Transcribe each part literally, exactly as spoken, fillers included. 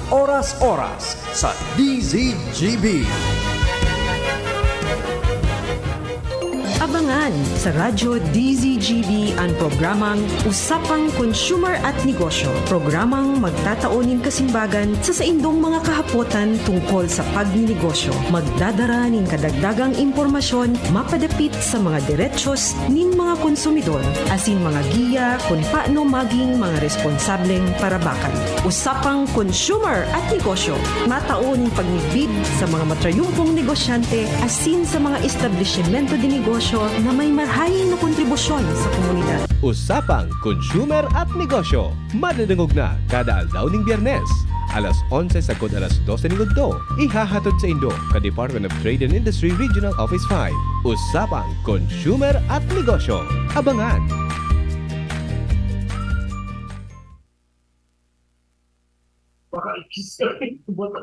Oras-oras sa D Z G B. Abangan sa Radyo D Z G B an programang Usapang Consumer at Negosyo, programang magtatao nin kasimbagan sa saindong mga kahapotan tungkol sa pagninegosyo, magdadara nin kadagdagang impormasyon mapadapit sa mga derechos nin mga konsumidor, asin mga giya kun paano maging mga responsableng parabakan. Usapang Consumer at Negosyo, matao nin pagmidbid sa mga matrayumpong negosyante asin sa mga establisimento de negosyo na may marahay na kontribusyon sa komunidad. Usapang Consumer at Negosyo, madadangog na kada aldaw ning Biyernes, alas onse sagkod alas dose ning udto. Ihahatod saindo kan Department of Trade and Industry Regional Office five. Usapang Consumer at Negosyo. Abangan!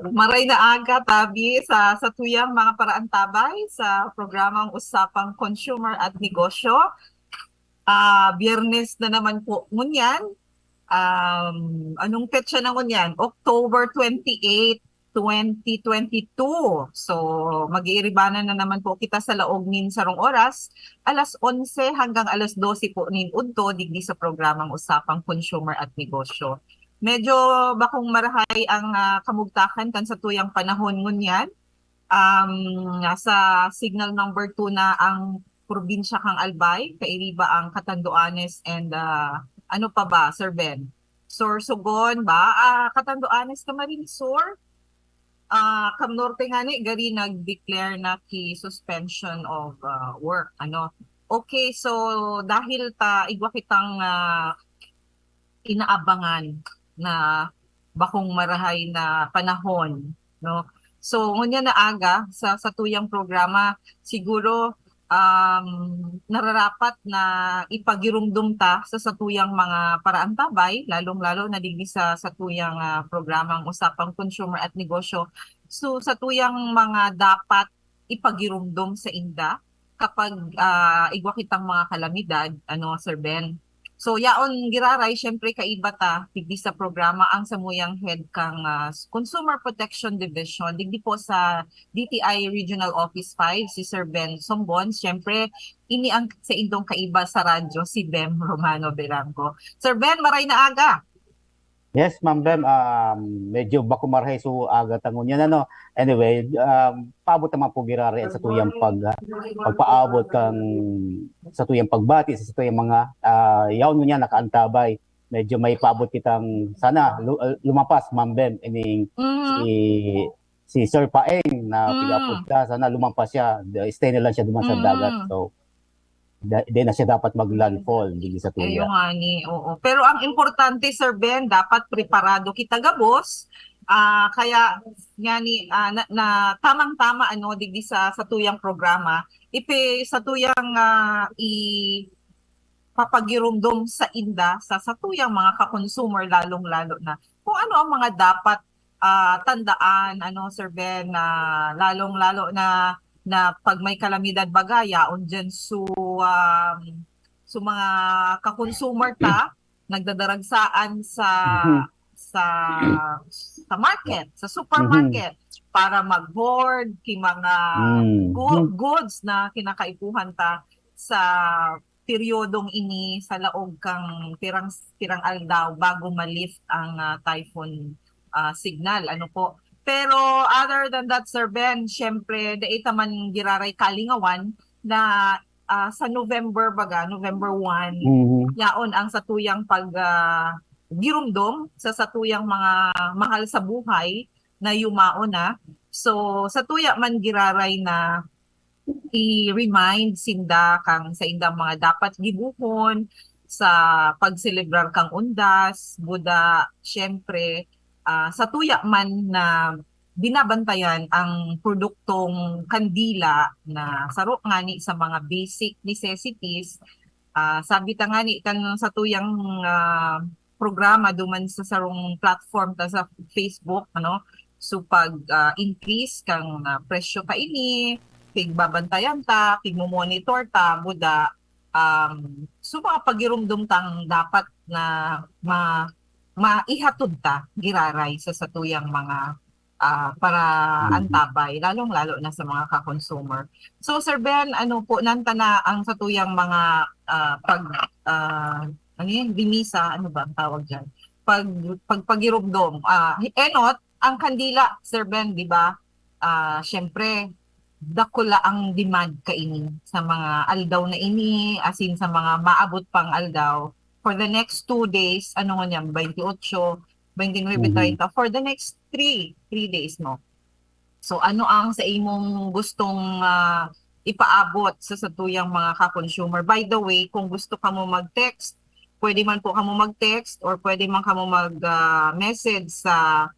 Maray na aga, tabi sa satuyang mga paraantabay sa programang Usapang Consumer at Negosyo. Ah, Biyernes na naman po ngunyan. Um, anong petsa na ngunyan? October twenty-eight, twenty twenty-two. So, mag-iiribanan na naman po kita sa laog nin sarong oras, alas onse hanggang alas dose po nin udto, digdi sa programang Usapang Consumer at Negosyo. Medyo bakong marahay ang, ah, kamugtakan kan satuyang panahon ngunyan. Um, nasa signal number two na ang probinsya kan Albay, kairiba ang Catanduanes and, ah, ano pa ba, Sir Ben? Sorsogon ba? Ah, Catanduanes, Camarines Sur? Ah, Cam Norte ngani, gari nag-declare na ki suspension of, ah, work, ano. Okay, so dahil ta igwa kitang, ah, inaabangan na bakong marahay na panahon, no? So, ngunyan na aga sa satuyang programa, siguro, um, nararapat na ipagirumdom ta sa satuyang mga paraantabay, lalong-lalo na digdi sa satuyang, ah, programang Usapang Consumer at Negosyo. So, satuyang mga dapat ipagirumdom sa inda kapag, ah, igwa kitang mga kalamidad, ano, Sir Ben. So, yaon giraray, syempre, kaiba ta, digdi sa programa, ang samuyang head kang, ah, Consumer Protection Division, digdi po sa D T I Regional Office five, si Sir Ben Sombon. Syempre, ini ang saindong kaiba sa radyo, si Bem Romano Berango. Sir Ben, maray na aga! Yes, Ma'am Bem, um, medyo bako marahay so aga ta ngunyan, ano. Anyway, um, paabot naman po giraray sa tuyang pag, pagpaabot kan sa tuyang pagbati sa tuyang mga, ah, yaon ngunyan nakaantabay. Medyo may paabot kitang sana lu- uh, lumampas, Ma'am Bem, ining Mhm. si si Sir Paeng na Mm. pig-apod ka, sana lumampas siya. Stay na lang siya duman sa Mm. dagat. So, da- di na siya dapat mag-landfall digdi sa Ayo tuya. ngani, oo. Pero ang importante, Sir Ben, dapat preparado kita gabos. Ah, kaya ngani, ah, na, na tamang-tama, ano, digdi sa satuyang programa, ipi satuyang, ah, ipapagirumdom sa inda, sa satuyang mga ka-consumer, lalong-lalo na kung ano ang mga dapat, ah, tandaan, ano, Sir Ben, na lalong-lalo na, na pag may kalamidad baga, yaon diyan su, um, su mga ka-consumer ta, nagdadaragsaan sa Mhm. sa sa market, sa supermarket para mag-hoard ki mga Mm. gu- goods na kinakaipuhan ta sa peryodong ini sa laog kang pirang pirang aldaw bago ma-lift ang, ah, typhoon, ah, signal, ano po. Pero other than that, Sir Ben, syempre, dai ta man giraray kalingawan na, ah, sa November baga, November one, Mhm. yaon ang satuyang pag, ah, girumdom sa satuyang mga mahal sa buhay na yumaon na. So, satuya man giraray na i-remind sinda kang saindang mga dapat gibohon sa pagselebrar kang undas, buda, syempre, ah, satuya man na binabantayan ang produktong kandila na saro ngani sa mga basic necessities. Ah, sabi ta ngani kan satuyang, ah, programa duman sa sarong platform ta sa Facebook, ano? So pag, ah, increase kang, ah, presyo kaini, pigbabantayan ta, pigmo-monitor ta, buda, um, so mga pagirumdom tang dapat na ma-, maihatod ta giraray sa satuyang mga, ah, paraantabay, lalong-lalo na sa mga ka-consumer. So, Sir Ben, ano po, nanta na ang satuyang mga, ah, pag, ah, ano yun, limisa, ano ba ang tawag diyan? Pag pagpagiromdom, ah, enot, ang kandila, Sir Ben, di ba? Ah, siyempre, dakula ang demand kaini sa mga aldaw na ini, as in, sa mga maabot pang aldaw. For the next two days, ano nga niyan, twenty-eight, twenty-nine, Mhm. thirty, for the next three, three days mo. So, ano ang sa imong gustong, ah, ipaabot sa satuyang mga ka-consumer? By the way, kung gusto kamo mag-text, pwede man po kamo mag-text or pwede man kamo mag, ah, message sa,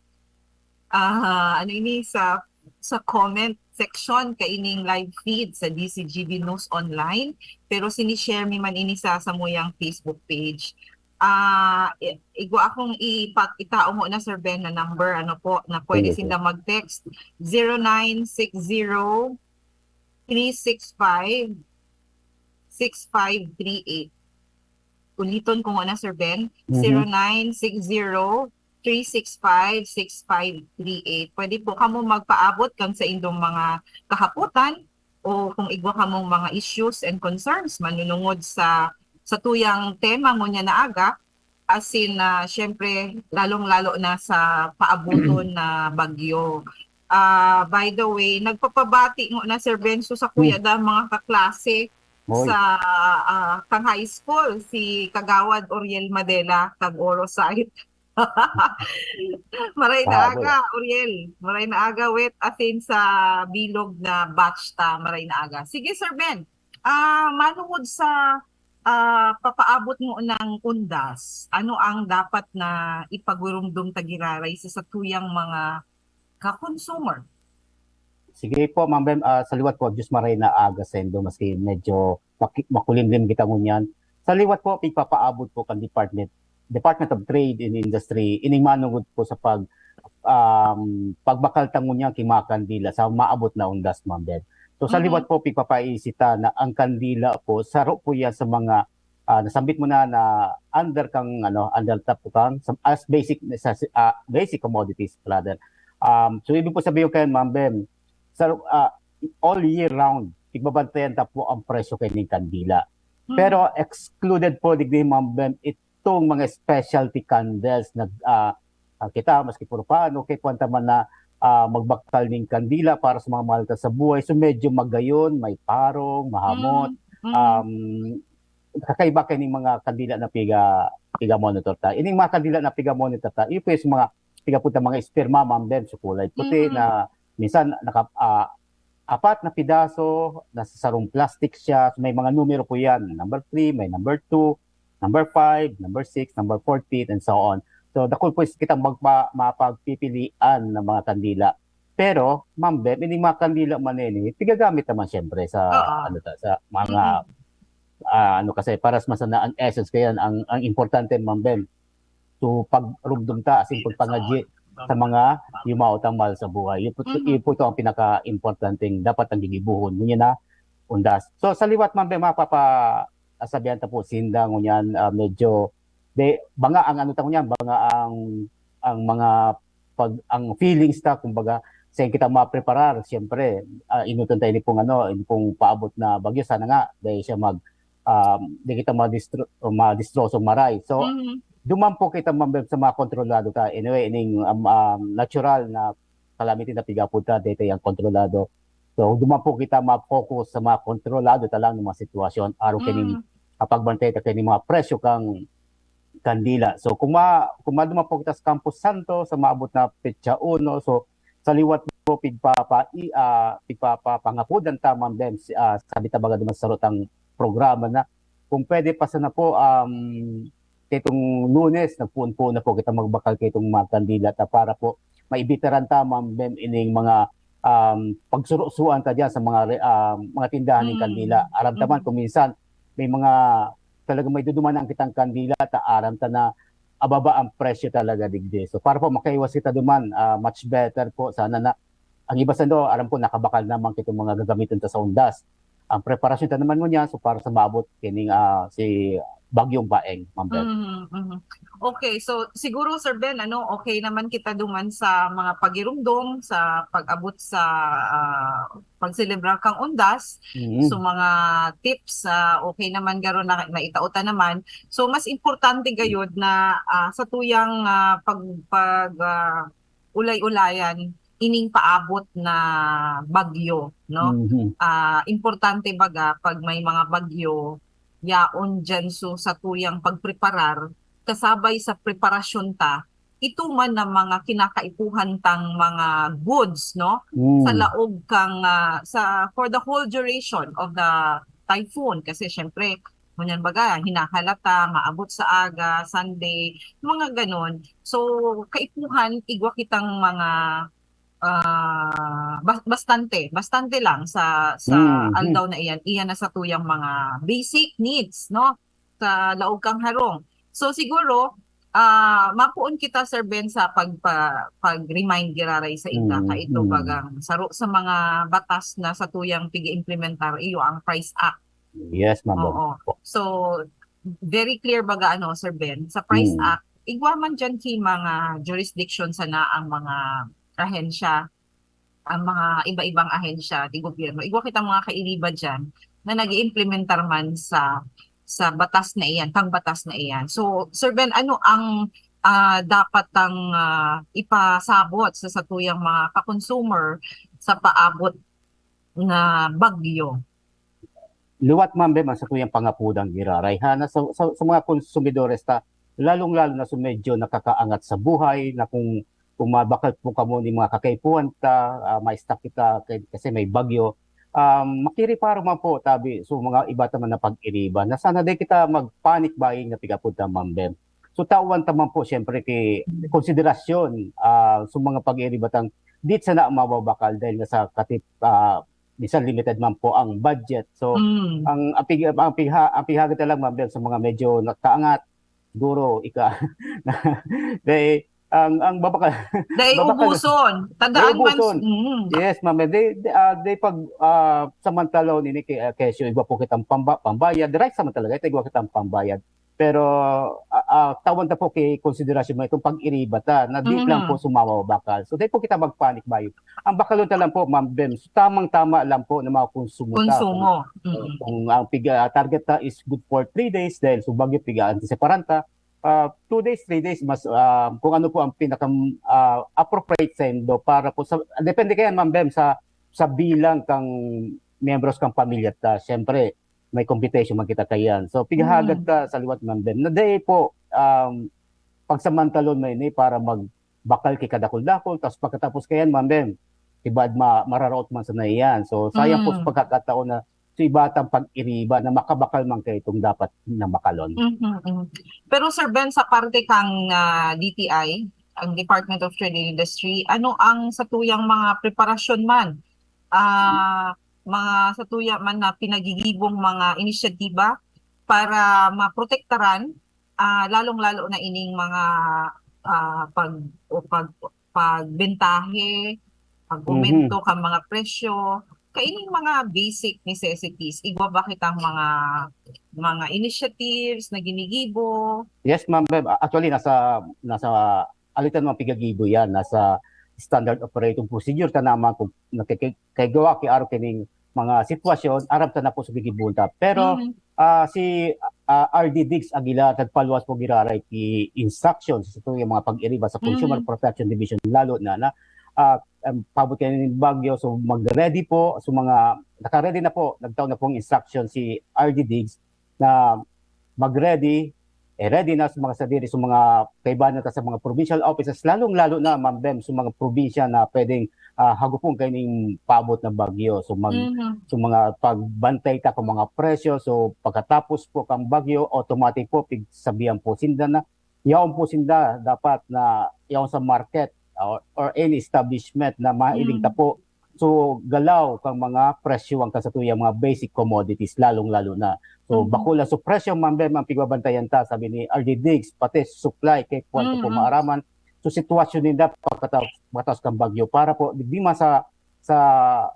ah, ano ini, sa, sa comment section kaining live feed sa D C G B News Online. Pero sini-share mi man ini sa samuyang Facebook page. Ah, i-, igwa akong ipa-, itao mo na, Sir Ben, na number, ano po, na pwede Sige po. sinda mag-text, zero nine six zero, three six five, six five three eight. Uliton ko muna, Sir Ben, Mhm. zero nine six zero, three six five, six five three eight. Pwede po kamo magpaabot kan sa indong mga kahapotan o kung igwa kamong mga issues and concerns manunungod sa, sa tuyang tema ngunyan na aga, as in, ah, syempre, lalong-lalo na sa paabuton na bagyo. Ah, by the way, nagpapabati ngona, Sir Ben, so sa kuya Hmm. da mga kaklase Hoy. sa, ah, kang high school, si Kagawad Oriel Madela, kag Oro Site. Maray na Tama. aga, Oriel. Maray na aga, wet asin sa bilog na batch ta. Maray na aga. Sige, Sir Ben. Ah, manungod sa, ah, papaabot mo ng undas, ano ang dapat na ipagurumdom ta giraray sa satuyang mga ka-consumer? Sige po, Ma'am Bem, ah, sa liwat po, Diyos maray na aga saindo, maski medyo maki-, makulimlim kita ngunyan. Sa liwat po, pigpapaabot po kan Department, Department of Trade and Industry, ining manungod po sa pag, um, pagbakal ta ngunyan ki mga kandila sa maabot na undas, Ma'am Bem. So, sa Mhm. liwat po, pigpapaisi ta na ang kandila po, saro po yan sa mga, ah, nasambit mo na, na under kang, ano, under ta po kang, sa, as basic, sa, ah, basic commodities, rather. Um, so, ibig po sabihin kayan, Ma'am Bem, sa, ah, all year round, pigbabantayan ta po ang presyo kaining kandila. Hmm. Pero excluded po digdi, Ma'am Bem, itong mga specialty candles na, ah, ah, kita, maski puro paano, kay kuwan ta man na, ah, magbakal ning kandila para sa mga mahal ta sa buhay. So, medyo magayon, may parong, mahamot. Hmm. Hmm. Um, kakaiba kaining mga kandila na piga, piga-monitor ta. Ining mga kandila na piga-monitor ta, iyo po yung mga, piga po ta mga esperma, Ma'am Bem, so kulay puti Mm. na minsan naka-, ah, apat na pidaso, nasa sarong plastic siya. So, may mga numero po yan. Number three, may number two, number five, number six, number fourteen, and so on. So, dakul po is kitang magpa-, mapagpipilian ng mga kandila. Pero, Ma'am Bem, ining mga kandila man ini, pigagamit naman siyempre sa, Oo. ano ta, sa mga, Mm. ah, ano kasi, para sa masana ang essence, kaya ang, ang importante, Ma'am Bem, to pagrumdom ta, as in, pagpangadyi sa mga yumaot ang mahal sa buhay. Yun po, Mhm. yun po to ang pinaka-importanteng dapat ang gigibuhon. Yun yun na, undas. So, sa liwat, Ma'am Bem, mapapa-, ah, sabihan ta po, sinda, ngunyan, ah, medyo, de, banga ang ano ta ngunyan, banga ang, ang mga pag, ang feelings ta, kumbaga, sa kita mapreparar, siyempre, ah, inuton tayo ni pong ano, ni pong paabot na bagyo, sana nga, dahil siya mag, um, di kita madistro-, madistroso, maray. So, Mhm. duman po kita, Ma'am Bem, sa mga kontrolado ta. Anyway, ining, um, um, natural na calamity na piga-apod ta, dito yung kontrolado. So, duman po kita ma-focus sa mga kontrolado ta lang ng mga sitwasyon, araw kining, Mm. ah, pagbantay ta kining mga presyo kang kandila. So, kung ma-, kung maduman po kita sa Campo Santo, sa maabot na petsa uno, so, sa liwat po, pigpapa-, i-, ah, pigpapapangapodan ta, Ma'am Bem, si, ah, sabi ta baga duman sa sarutang programa na, kung pwede pa sana po, um, kitong Lunes, nagpoon-poon na po kita magbakal kitong mga kandila ta para po maibitaran ta, Ma'am Bem, ining mga, um, pagsurusuan ta diyan sa mga re-, um, mga tindahan ng Mm. kandila. Aram ta man Mm. kung minsan may mga talagang may duduman ang kitang kandila, ta aram ta na ababa ang presyo talaga digdi. So, para po makaiwas kita duman, ah, much better po sana na ang iba sando, aram ko, nakabakal naman kitong mga gagamiton ta sa undas. Ang preparasyon ta naman ngunyan, so para sa maabot kining, ah, si, Bagyong Baeng, Ma'am Bev. Mhm, mhm. Okay, so siguro, Sir Ben, ano, okay naman kita duman sa mga pagirumdom, sa pag-abot sa, ah, pagselebrar kang undas. Mhm. So, mga tips, ah, okay naman garo na naitao ta naman. So, mas importante gayod na, ah, sa tuyang, ah, pag, pag, ah, ulay-ulayan ining paabot na bagyo, no? Mhm. Ah, importante baga pag may mga bagyo, yaon diyan so sa tuyang pagpreparar, kasabay sa preparasyon ta, ito man na mga kinakaipuhan tang mga goods, no? Sa Mm. laog kang, ah, sa, for the whole duration of the typhoon. Kasi syempre, ngunyan baga, hinahalata, maabot sa aga, Sunday, mga ganon. So, kaipuhan, igwa kitang mga, ah, bas-, bastante, bastante lang sa, sa Mhm. aldaw na iyan. Iyan na sa tuyang mga basic needs, no? Sa laog kang harong. So, siguro, ah, mapoon kita, Sir Ben, sa pagpa-, pag-remind giraray sa inda. Mhm, Kaito, mhm. bagang saro sa mga batas na sa tuyang pig-implementar, iyo ang PRICE Act. Yes, Ma'am Bev. Oo. So, very clear baga, ano, Sir Ben, sa PRICE Mm. Act, igwa man dyan ki mga jurisdiction sana ang mga ahensya, ang mga iba-ibang ahensya di gobyerno. Igwa kitang mga kairiba dyan na nag-iimplementar man sa, sa batas na iyan, kang batas na iyan. So, Sir Ben, ano ang, ah, dapat tang, ah, ipasabot sa satuyang mga ka-consumer sa paabot na bagyo? Liwat, Ma'am Bev, ang satuyang pangapudang giraray, ha, na sa, sa, sa mga konsumidores ta, lalong-lalo na sa medyo nakakaangat sa buhay, na kung, kung mabakal po kamo ni mga kakaipuhan ta, ah, ma-stuck kita kay, kasi may bagyo, um, makiriparo man po, tabi, so mga iba ta man na pag-iriba, na sana di kita mag-panic buying na pig-apod ta, Ma'am Bev. So, tawan ta man po, siyempre, ki konsiderasyon, ah, sa mga pag-iriba tang di sana mababakal dahil nga sa katip-, ah, minsan limited man po ang budget. So, Mm. ang, ang pig-, ang pigha-, ang pighagad na lang, Ma'am Bev, sa mga medyo nakaangat, siguro, ika-, dahil ang, ang babakal, Dahil babakal ubuson. Tandaan man, ubuson. Mm. Yes, Ma'am Bev. Di, ah, di pag, ah, samantalon ini kay, ah, kesyo, igwa po kitang pamba-, pambayad. Right, samantala, ito, igwa kitang pambayad. Pero, ah, ah, tawan ta po ki konsiderasyon mo itong pag-iriba ta, na di Mhm. lang po sumama o bakal. So, di po kita mag-panic buying. Ang bakalon ta lang po, Ma'am Bev, so, tamang-tama lang po na mga konsumo ta. Konsumo. Kung, Mm. kung ang piga, target ta is good for three days, dahil so bagyo piga-antisiparan ta, ah, two days, three days, mas, ah, kung ano po ang pinaka, ah, appropriate sa indo para po sa, depende kayan, Ma'am Bev, sa, sa bilang kang miyembros kang pamilya ta. Siyempre, may computation man kita kayan. So, pighahagad Mm. ta sa liwat, Ma'am Bev, na dai po, um, pagsamantalon man ini para magbakal ki kadakul-dakul, tapos pagkatapos kayan, Ma'am Bev, tibaad ma-, mararaot man sana iyan. So, sayang po sa Mm. pagkakataon na sa iba tang pag-iriba na makabakal man kaitong dapat na bakalon. Mhm, mhm. Pero, Sir Ben, sa parte kang, ah, D T I, ang Department of Trade and Industry, ano ang satuyang mga preparasyon man, ah, mga satuya man na pinagigibong mga inisyatiba para maprotektaran, ah, lalong-lalo na ining mga, ah, pag-, o pag-, pagbentahe, pag-aumento Mhm. kan mga presyo, kaining mga basic necessities, igwa ba kitang mga, mga initiatives na ginigibo? Yes, Ma'am Bev. A-, actually, nasa, nasa alitan mga pigagibo yan. Nasa standard operating procedure ta naman kung nakiki-, kay gawa ki arog kining mga sitwasyon, aram ta na po sa gigibohon ta. Pero, Mhm. ah, si, ah, R D Diggs Aguilar nagpaluwas po giraray ki instruction sa satuyang mga pag-iriba sa Consumer Mhm. Protection Division, lalo na, na, ah, um, paabot kaini ning bagyo, so mag-ready po, so mga naka-ready na po, nagtao na pong instruction si R D Diggs na mag-ready, eh, ready na sa mga sadiri, sa mga kaibahan ta sa mga provincial offices, lalong-lalo na, Ma'am Bev, sa mga probinsya na pwedeng, ah, hagupon kaining paabot na bagyo. So, mag-, Mhm. so, mga pagbantay ta kang mga presyo. So, pagkatapos po kang bagyo, automatic po, pigsabihan po sinda na, yaon po sinda dapat na yaon sa market or, or any establishment na mahiling ta Mm. po. So, galaw kang mga presyo ang kasatuyang mga basic commodities, lalong-lalo na. So, Mhm. bako lang sa presyo, Ma'am Bev, ang pigbabantayan ta, sabi ni R D Diggs, pati supply, kay kuwan ko po Mm. maaraman. So, sitwasyon ninda pagkatapos, pagkatapos kang bagyo. Para po, di man sa, sa,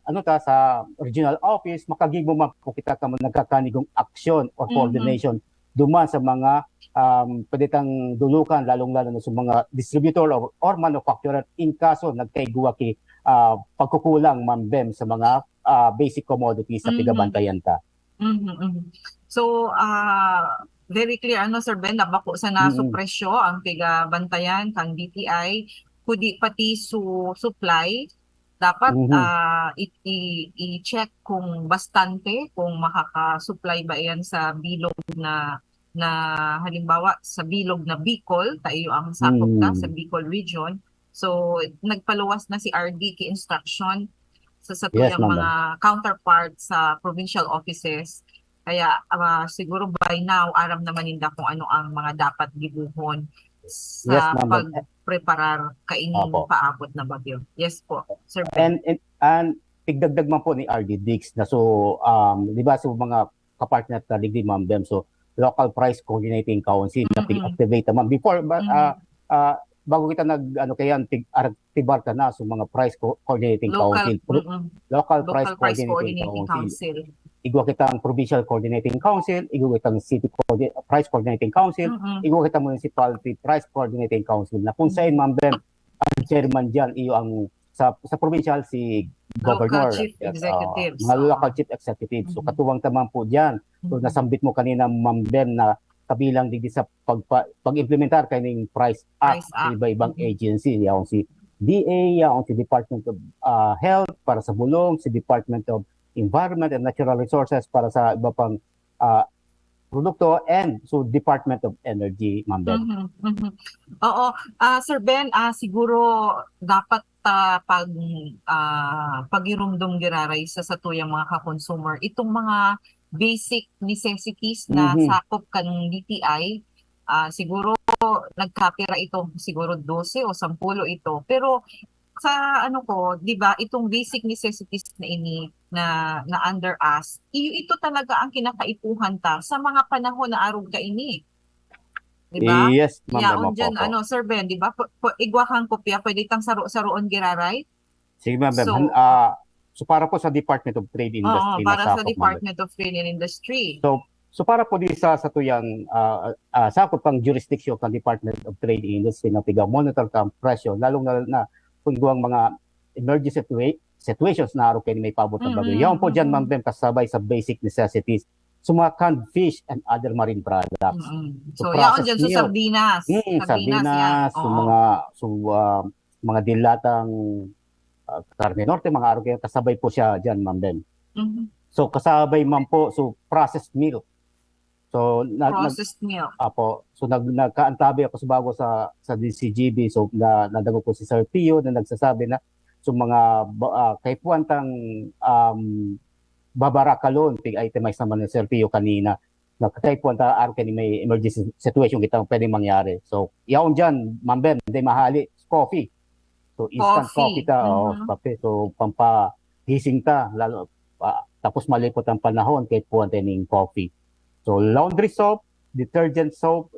ano ta, sa regional office, makagibo man po kita ka nagkakanigong aksyon or Mhm. coordination duman sa mga, um, pwede tang dulukan, lalong-lalo na sa mga distributor or, or manufacturer in kaso nagkaigwa ki, ah, pagkukulang, Ma'am Bem, sa mga, ah, basic commodities na Mm. pigabantayan ta. Mhm, mhm. So, ah, very clear, ano, Sir Ben, na bako sana Mm. su presyo ang pigabantayan kan D T I, kundi pati su supply. Dapat, Mhm. ah, i i i-check kung bastante, kung makaka-supply ba iyan sa bilog na, na halimbawa, sa bilog na Bicol, ta iyo ang sakop ta sa Mm. Bicol region. So, nagpaluwas na si R D ki instruction sa Yes, satuyang Ma'am Bem. mga counterpart sa provincial offices. Kaya, ah, siguro by now, aram naman ninda kung ano ang mga dapat gibohon Yes, sa Ma'am Bem. pagpreparar kaining Opo. paabot na bagyo. Yes po, Sir Ben. And, and, and tigdagdag man po ni R D Dix na so, um, di ba, so mga kapartner ta digdi, Ma'am Bem, so Local Price Coordinating Council na Mm-mm. pig-activate naman. Before, ba, Mm. ah, ah, bago kita nag, ano, kaya pig-, activar ta na, so mga Price Co-, Coordinating Local, Council, pro-, mm-mm. Local Local Price Price Coordinating Coordinating Council. Council. Igwa kitang Provincial Coordinating Council, igwa kitang City Coordi-, Price Coordinating Council, Mm-mm. igwa kitang Municipality Price Coordinating Council, na kung Mm. saan, Ma'am Bem, ang chairman diyan, iyo ang sa, sa provincial, si Local Governor, chief at, ah, executives, mga oo. local chief executives. So, Mhm. katuwang ta man po diyan. So, Mhm. nasambit mo kanina, Ma'am Bem, na kabilang digdi sa pagpa-, pag-implementar kaining Price Act Price sa Act. iba-ibang Mhm. agency. Yaon si D A, yaon si Department of, ah, Health para sa bulong, si Department of Environment and Natural Resources para sa iba pang, ah, produkto, and so Department of Energy, Ma'am Bem. Mhm, mhm. Oo. Ah, Sir Ben, ah, siguro dapat, ah, pag, ah, pagirumdom giraray sa satuyang mga ka-consumer, itong mga basic necessities na Mhm. sakop kan D T I, ah, siguro nagkapira ito, siguro dose o sampulo ito. Pero sa ano ko, di ba, itong basic necessities na ini na, na under us, iyo ito talaga ang kinakaipuhan ta sa mga panahon na arog kaini. Di ba? Yes, Ma'am Bem, Yaon opo, diyan, opo. ano, Sir Ben, di ba? Pu-, pu-, igwa kang kopya, pwede tang saro-saroon giraray? Sige, Ma'am Bem. So, Han-, ah, so para po sa Department of Trade Oo, Industry na para sa sakop, Ma'am Bem. Department of Trade and Industry. So, so para po di sa, sa tuyang, ah, ah, sakop kang jurisdiction kang Department of Trade and Industry na piga-monitor kang presyo, lalong na, na kung igwang mga emergency situa-, situations na arog kaini may paabot na bagyo. Mm, Yaon po diyan, mm. Ma'am Bem, kasabay sa basic necessities. So, mga canned fish and other marine products. Mm-mm. So, So, yaon processed diyan, so milk. sardinas. Mm, Sardinas, sardinas, yan. so Oo. mga, so, ah, mga dilatang, ah, karne norte, mga arog kaini, kasabay po siya diyan, Ma'am Bem. Mhm. So, kasabay man po, so, processed milk. So, na-, nag-, Processed milk. Apo. So, nag-, nagkaantabi ako sa bago sa, sa D C G B. So, na-, nadangog ko si Sir Pio na nagsasabi na, so, mga ba-, ah, kaipuhan tang, um, babarakalon, pig-itemize naman ni Sir Pio kanina, na kaipuhan ta, arog kaini may emergency situation kita pwedeng mangyari. So, yaon diyan, Ma'am Bem, di mahali, coffee. So, instant Coffee. coffee ta, oh, Mhm. kape. So, pampagising ta, lalo, ah, tapos malipot ang panahon, kaipuhan ta ning coffee. So, laundry soap, detergent soap,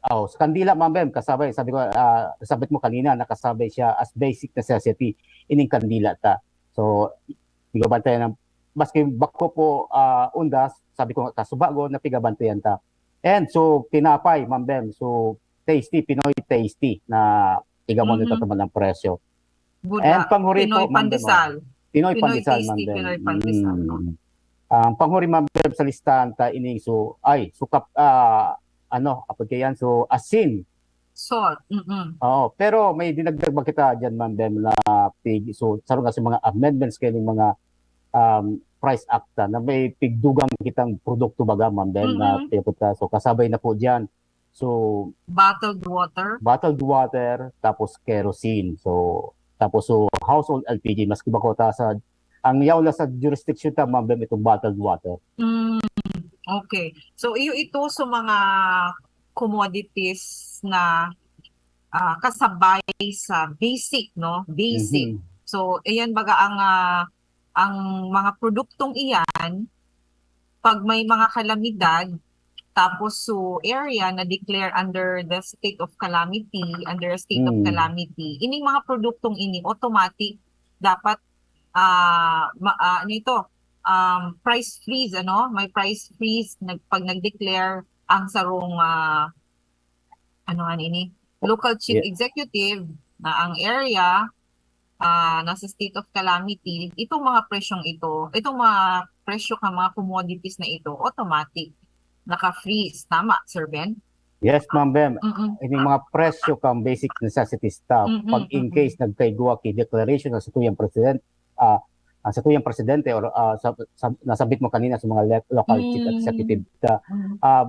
oh, sa kandila, Ma'am Bem, kasabay, sabi ko, ah, sabi mo kanina, nakasabay siya as basic necessity, ining kandila ta. So, pigabantayan ng, maski bako po, ah, undas, sabi ko nga, kasubago na pigabantayan ta. And so, tinapay, Ma'am Bem, so, tasty, Pinoy tasty na pigamon Mhm. ito naman ang presyo. Buda, And panghuri Pinoy po, Ma'am Bem, pandesal. oh. Pinoy Pinoy pandesal, tasty, Ma'am Bem. Pinoy pandesal, no? Mm. Ang panghuri, Ma'am Bem, sa listahan ta ining so, ay, sukap, ah, ano, apod kaiyan, so, asin. Salt, mm. Oo, pero may dinagdag ba kita diyan, Ma'am Bem, na pig-, so, saro nga sa mga amendments kaining mga, um, Price Act, ah, na may pigdugang kitang produkto baga, Ma'am Bem, na Mm-mm. piyapot ka. So, kasabay na po diyan. So, Bottled water. bottled water, tapos kerosene. So, tapos, so, household L P G, maski bako ta sa, ang yaon lang sa jurisdiction ta, Ma'am Bem, itong bottled water. Mm, okay. So, iyo ito sa mga commodities na, ah, kasabay sa basic, no? Basic. Mhm. So, ayan baga ang, ah, ang mga produktong iyan, pag may mga kalamidad, tapos so area na declare under the state of calamity, under a state of Hmm. calamity, ining mga produktong ini, automatic, dapat, ah, ma-, ah, ano ito, um, price freeze, ano? May price freeze nag-, pag nag-declare ang sarong, ah, ano nga ini, local chief executive na ang area, ah, nasa state of calamity, itong mga presyong ito, itong mga presyo kan mga commodities na ito, automatic, naka-freeze. Tama, Sir Ben? Yes, Ma'am Bem. Mm-mm. Ining mga presyo kan basic necessities ta, Mm-mm, pag in mm-mm. case nagkaigwa ki declaration na sa tuyang president, ah, ang sa tuyang presidente or ah, sa, sa, nasabit mo kanina sa mga le- local chief Mm. executive ta, Mm. ah,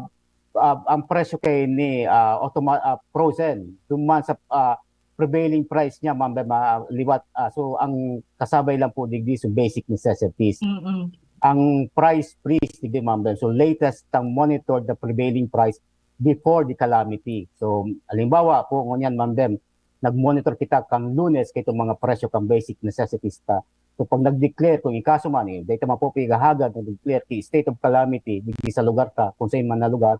ah, ang presyo kay ni ah, automa- ah, frozen duman sa ah, prevailing price niya, Ma'am Bem, ah, liwat. Ah, so ang kasabay lang po digdi sa basic necessities. Mm-mm. Ang price freeze digdi, Ma'am Bem. So latest ang monitor the prevailing price before the calamity. So halimbawa po ngunyan, Ma'am Bem, nag-monitor kita kang Lunes kay itong mga presyo kang basic necessities ta. So pag nag-declare, kung ikaso man eh, dahil tama po pigahagad, nag-declare ki state of calamity digdi sa lugar ta, kung saan man na lugar,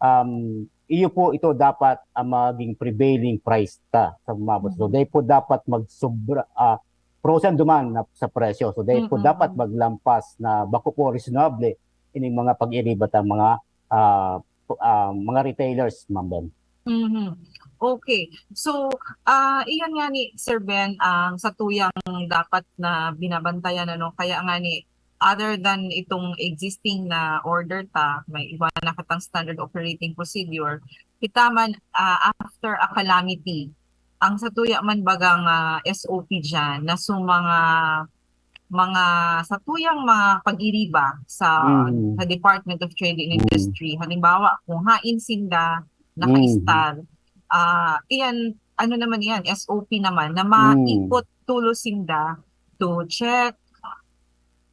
um, iyo po ito dapat ang maging prevailing price ta sa umabot. So Mhm. dahil po dapat magsobra, ah, frozen duman na sa presyo. So dahil po Mm-mm. dapat maglampas na bako po reasonable ining mga pag-iriba ta mga ah, ah, mga retailers, Ma'am Bem. Mhm. Okay. So, ah, iyan nga ni Sir Ben, ang sa tuyang dapat na binabantayan, ano, kaya nga ni, other than itong existing na order ta, may iba na kitang standard operating procedure. Kita man, ah, after a calamity, ang sa tuya man bagang ah, S O P dyan, na so mga, mga sa tuyang mga pag-iriba sa, Mm. sa Department of Trade and Mm. Industry. Halimbawa, kung hain sinda, Mm. naka-istar, ah, iyan, ano naman yan, S O P naman, na Mm. maikot tulo sinda to check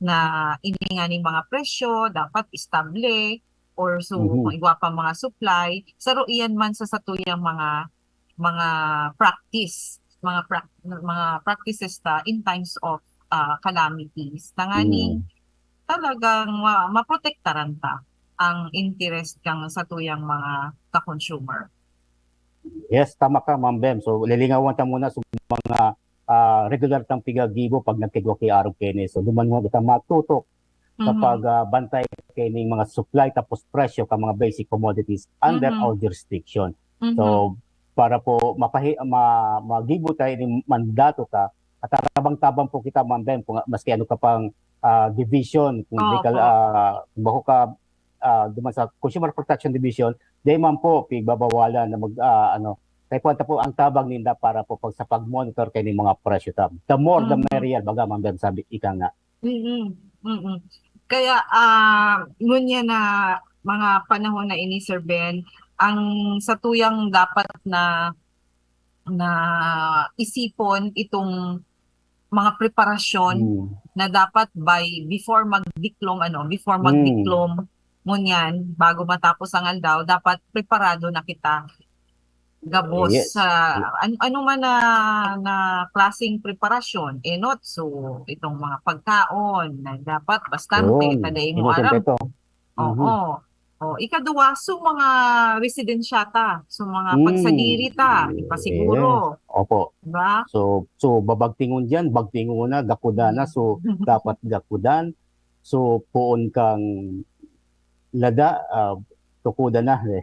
na ini nga ning mga presyo, dapat estable, or so, Mhm. kung igwa pa mga supply, saro iyan man sa satuyang mga, mga practice, mga prac-, mga practices ta in times of ah, calamities. Tanganing Mm. talagang ma-, maprotektaran ta ang interest kang satuyang mga ka-consumer. Yes, tama ka, Ma'am Bem. So, lilingawan ta muna sa mga ah, regular tang pigagibo pag nagkigwa ki arog kini. So, duman mo kita matutok sa Mhm. pag ah, bantay kini mga supply tapos presyo ka mga basic commodities under Mhm. our jurisdiction. Mhm. So, para po mapahi ma, magibo tayo ng mandato ta, at tabang-tabang po kita, Ma'am Bem, kung maski ano ka pang ah, division, kung di ka Opo. ah, kung bako ka ah, duman sa Consumer Protection Division, di man po pigbabawalan na mag ah, ano, kay puwanta po ang tabang ninda para po pag sa pag-monitor kay ning mga presyo ta. The more the Mhm. merrier, baga, Ma'am Bem, sabi ika nga. Mm, mm. Kaya ah, ngunyan na mga panahon na ini, Sir Ben, ang satuyang dapat na, na isipon itong mga preparasyon Mm. na dapat by, before magdiklom, ano, before Mm. magdiklom, ngunyan, bago matapos ang aldaw, dapat preparado na kita. Gabos Yes. sa an-, ano man na, na klaseng preparasyon, enot, so itong mga pagkaon na dapat bastante, Yun. ta dai mo Yun, aram. kompleto. Oo. Mhm. O, ikaduwa, so mga residensya ta, so mga Mm. pagsadiri ta, ipasiguro. Yes. Opo. Diba? So, so babagtingon diyan, bagtingon na, gakudan na. So, dapat gakudan. So, poon kang lada, ah, tukudan na. Eh.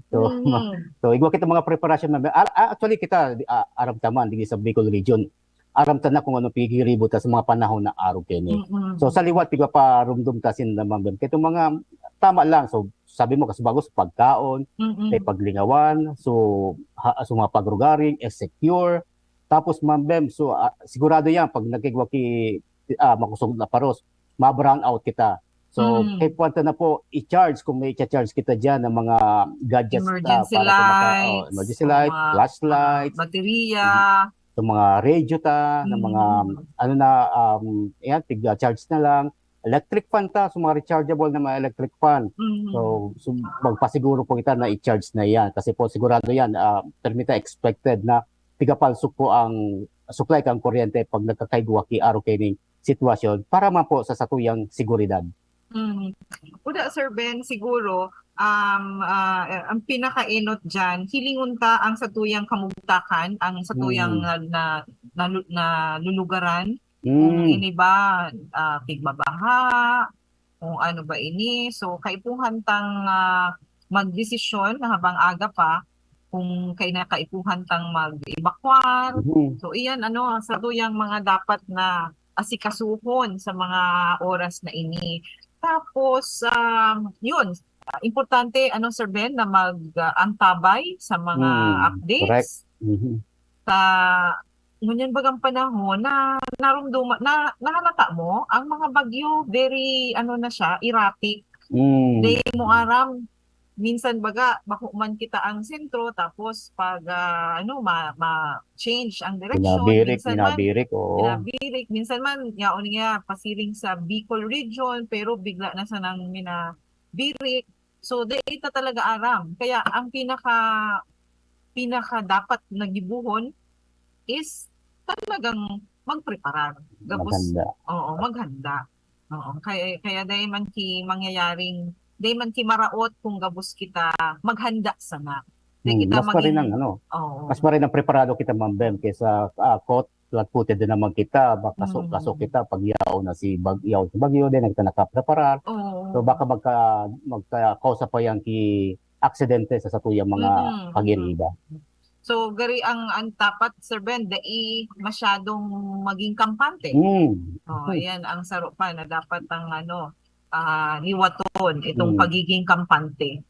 So, Mm. so, igwa kita mga preparasyon na, ah, ah, actually, kita, ah, aram ta man, digdi sa Bicol Region, aram ta na kung ano pigiribo ta sa mga panahon na arog kini. Mm-mm. So, sa liwat, tigwa pa rumdom ta sin na, Ma'am Bem. Kaya itong mga, tama lang. So, sabi mo, kasi bago sa pagkaon, Mm-mm. may paglingawan, so, ha, so mga pagrugaring, insecure. Tapos, Ma'am Bem, so, ah, sigurado yan, pag nagkigwa ki, ah, makusog na paros, ma-brown out kita. So, Mm. kay puwanta na po, i-charge kung may i-charge kita diyan ng mga gadgets ta Emergency para sa maka-, lights, oh, emergency o light, mga, flashlight, ah, baterya. sa mga radio ta, ng mga, Mm. ano na, um, yan, tig-charge na lang. Electric fan ta, so mga rechargeable na mga electric fan. Mm. So, so magpasiguro po kita na i-charge na yan. Kasi po, sigurado yan, ah, permita expected na tigapalsok po ang supply kang kuryente pag nagkakaigwa ki arog kining sitwasyon para man po sa satuyang seguridad. Mm. Kuda, Sir Ben, siguro, um, ah, ang pinakaenot diyan, hilingon ta ang satuyang kamugtakan, ang satuyang Mm. na, na, nalu-, nalulugaran, kung Mm. ini ba, ah, pigbabaha, kung ano ba ini. So, kaipuhan tang, ah, magdesisyon na habang aga pa kung kay na kaipuhan tang mag-evacuar. Mhm. So, iyan ano, sa tuyang mga dapat na asikasuhon sa mga oras na ini. Tapos, um, yun, ah, importante, ano, Sir Ben, na mag, ah, antabay sa mga Hmm, updates. Correct. Mhm. Sa ngunyan bagang panahon na narumduma-, na nahalata mo, ang mga bagyo, very, ano na siya, erratic. Hmm. Di mo aram, minsan baga, bako man kita ang sentro, tapos pag, ah, ano, ma-, ma-change ang direksyon, Binabirik, minsan man, binabirik, oo. binabirik, minsan man, yaon nga, pasiring sa Bicol region, pero bigla na sanang minabirik. So, di ita talaga aram. Kaya ang pinaka, pinaka dapat na gibohon is talagang magpreparar. Gabos, Maghanda. oo, maghanda. Oo, kaya, kaya dai man ki mangyayaring, dai man ki maraot kung gabos kita maghanda sana. Dai Hmm, kita mas pa rin maging ang ano, oo. mas pa rin ang preparado kita, Ma'am Bem, kaysa, ah, caught flat-footed din naman kita, makaso-, Mm. kaso kita pag yaon na si bag-, yaon si bagyo, di na kita nakapreparar. Oo. So, baka magka-, magka-cause pa yan ki aksidente sa satuyang mga Mm, mm. pagirida. So, gari ang, ang dapat, Sir Ben, dai masyadong maging kampante. Mm. Oh, ayan, ang saro pa na dapat ang, ano, ah, liwaton, itong Mm. pagiging kampante.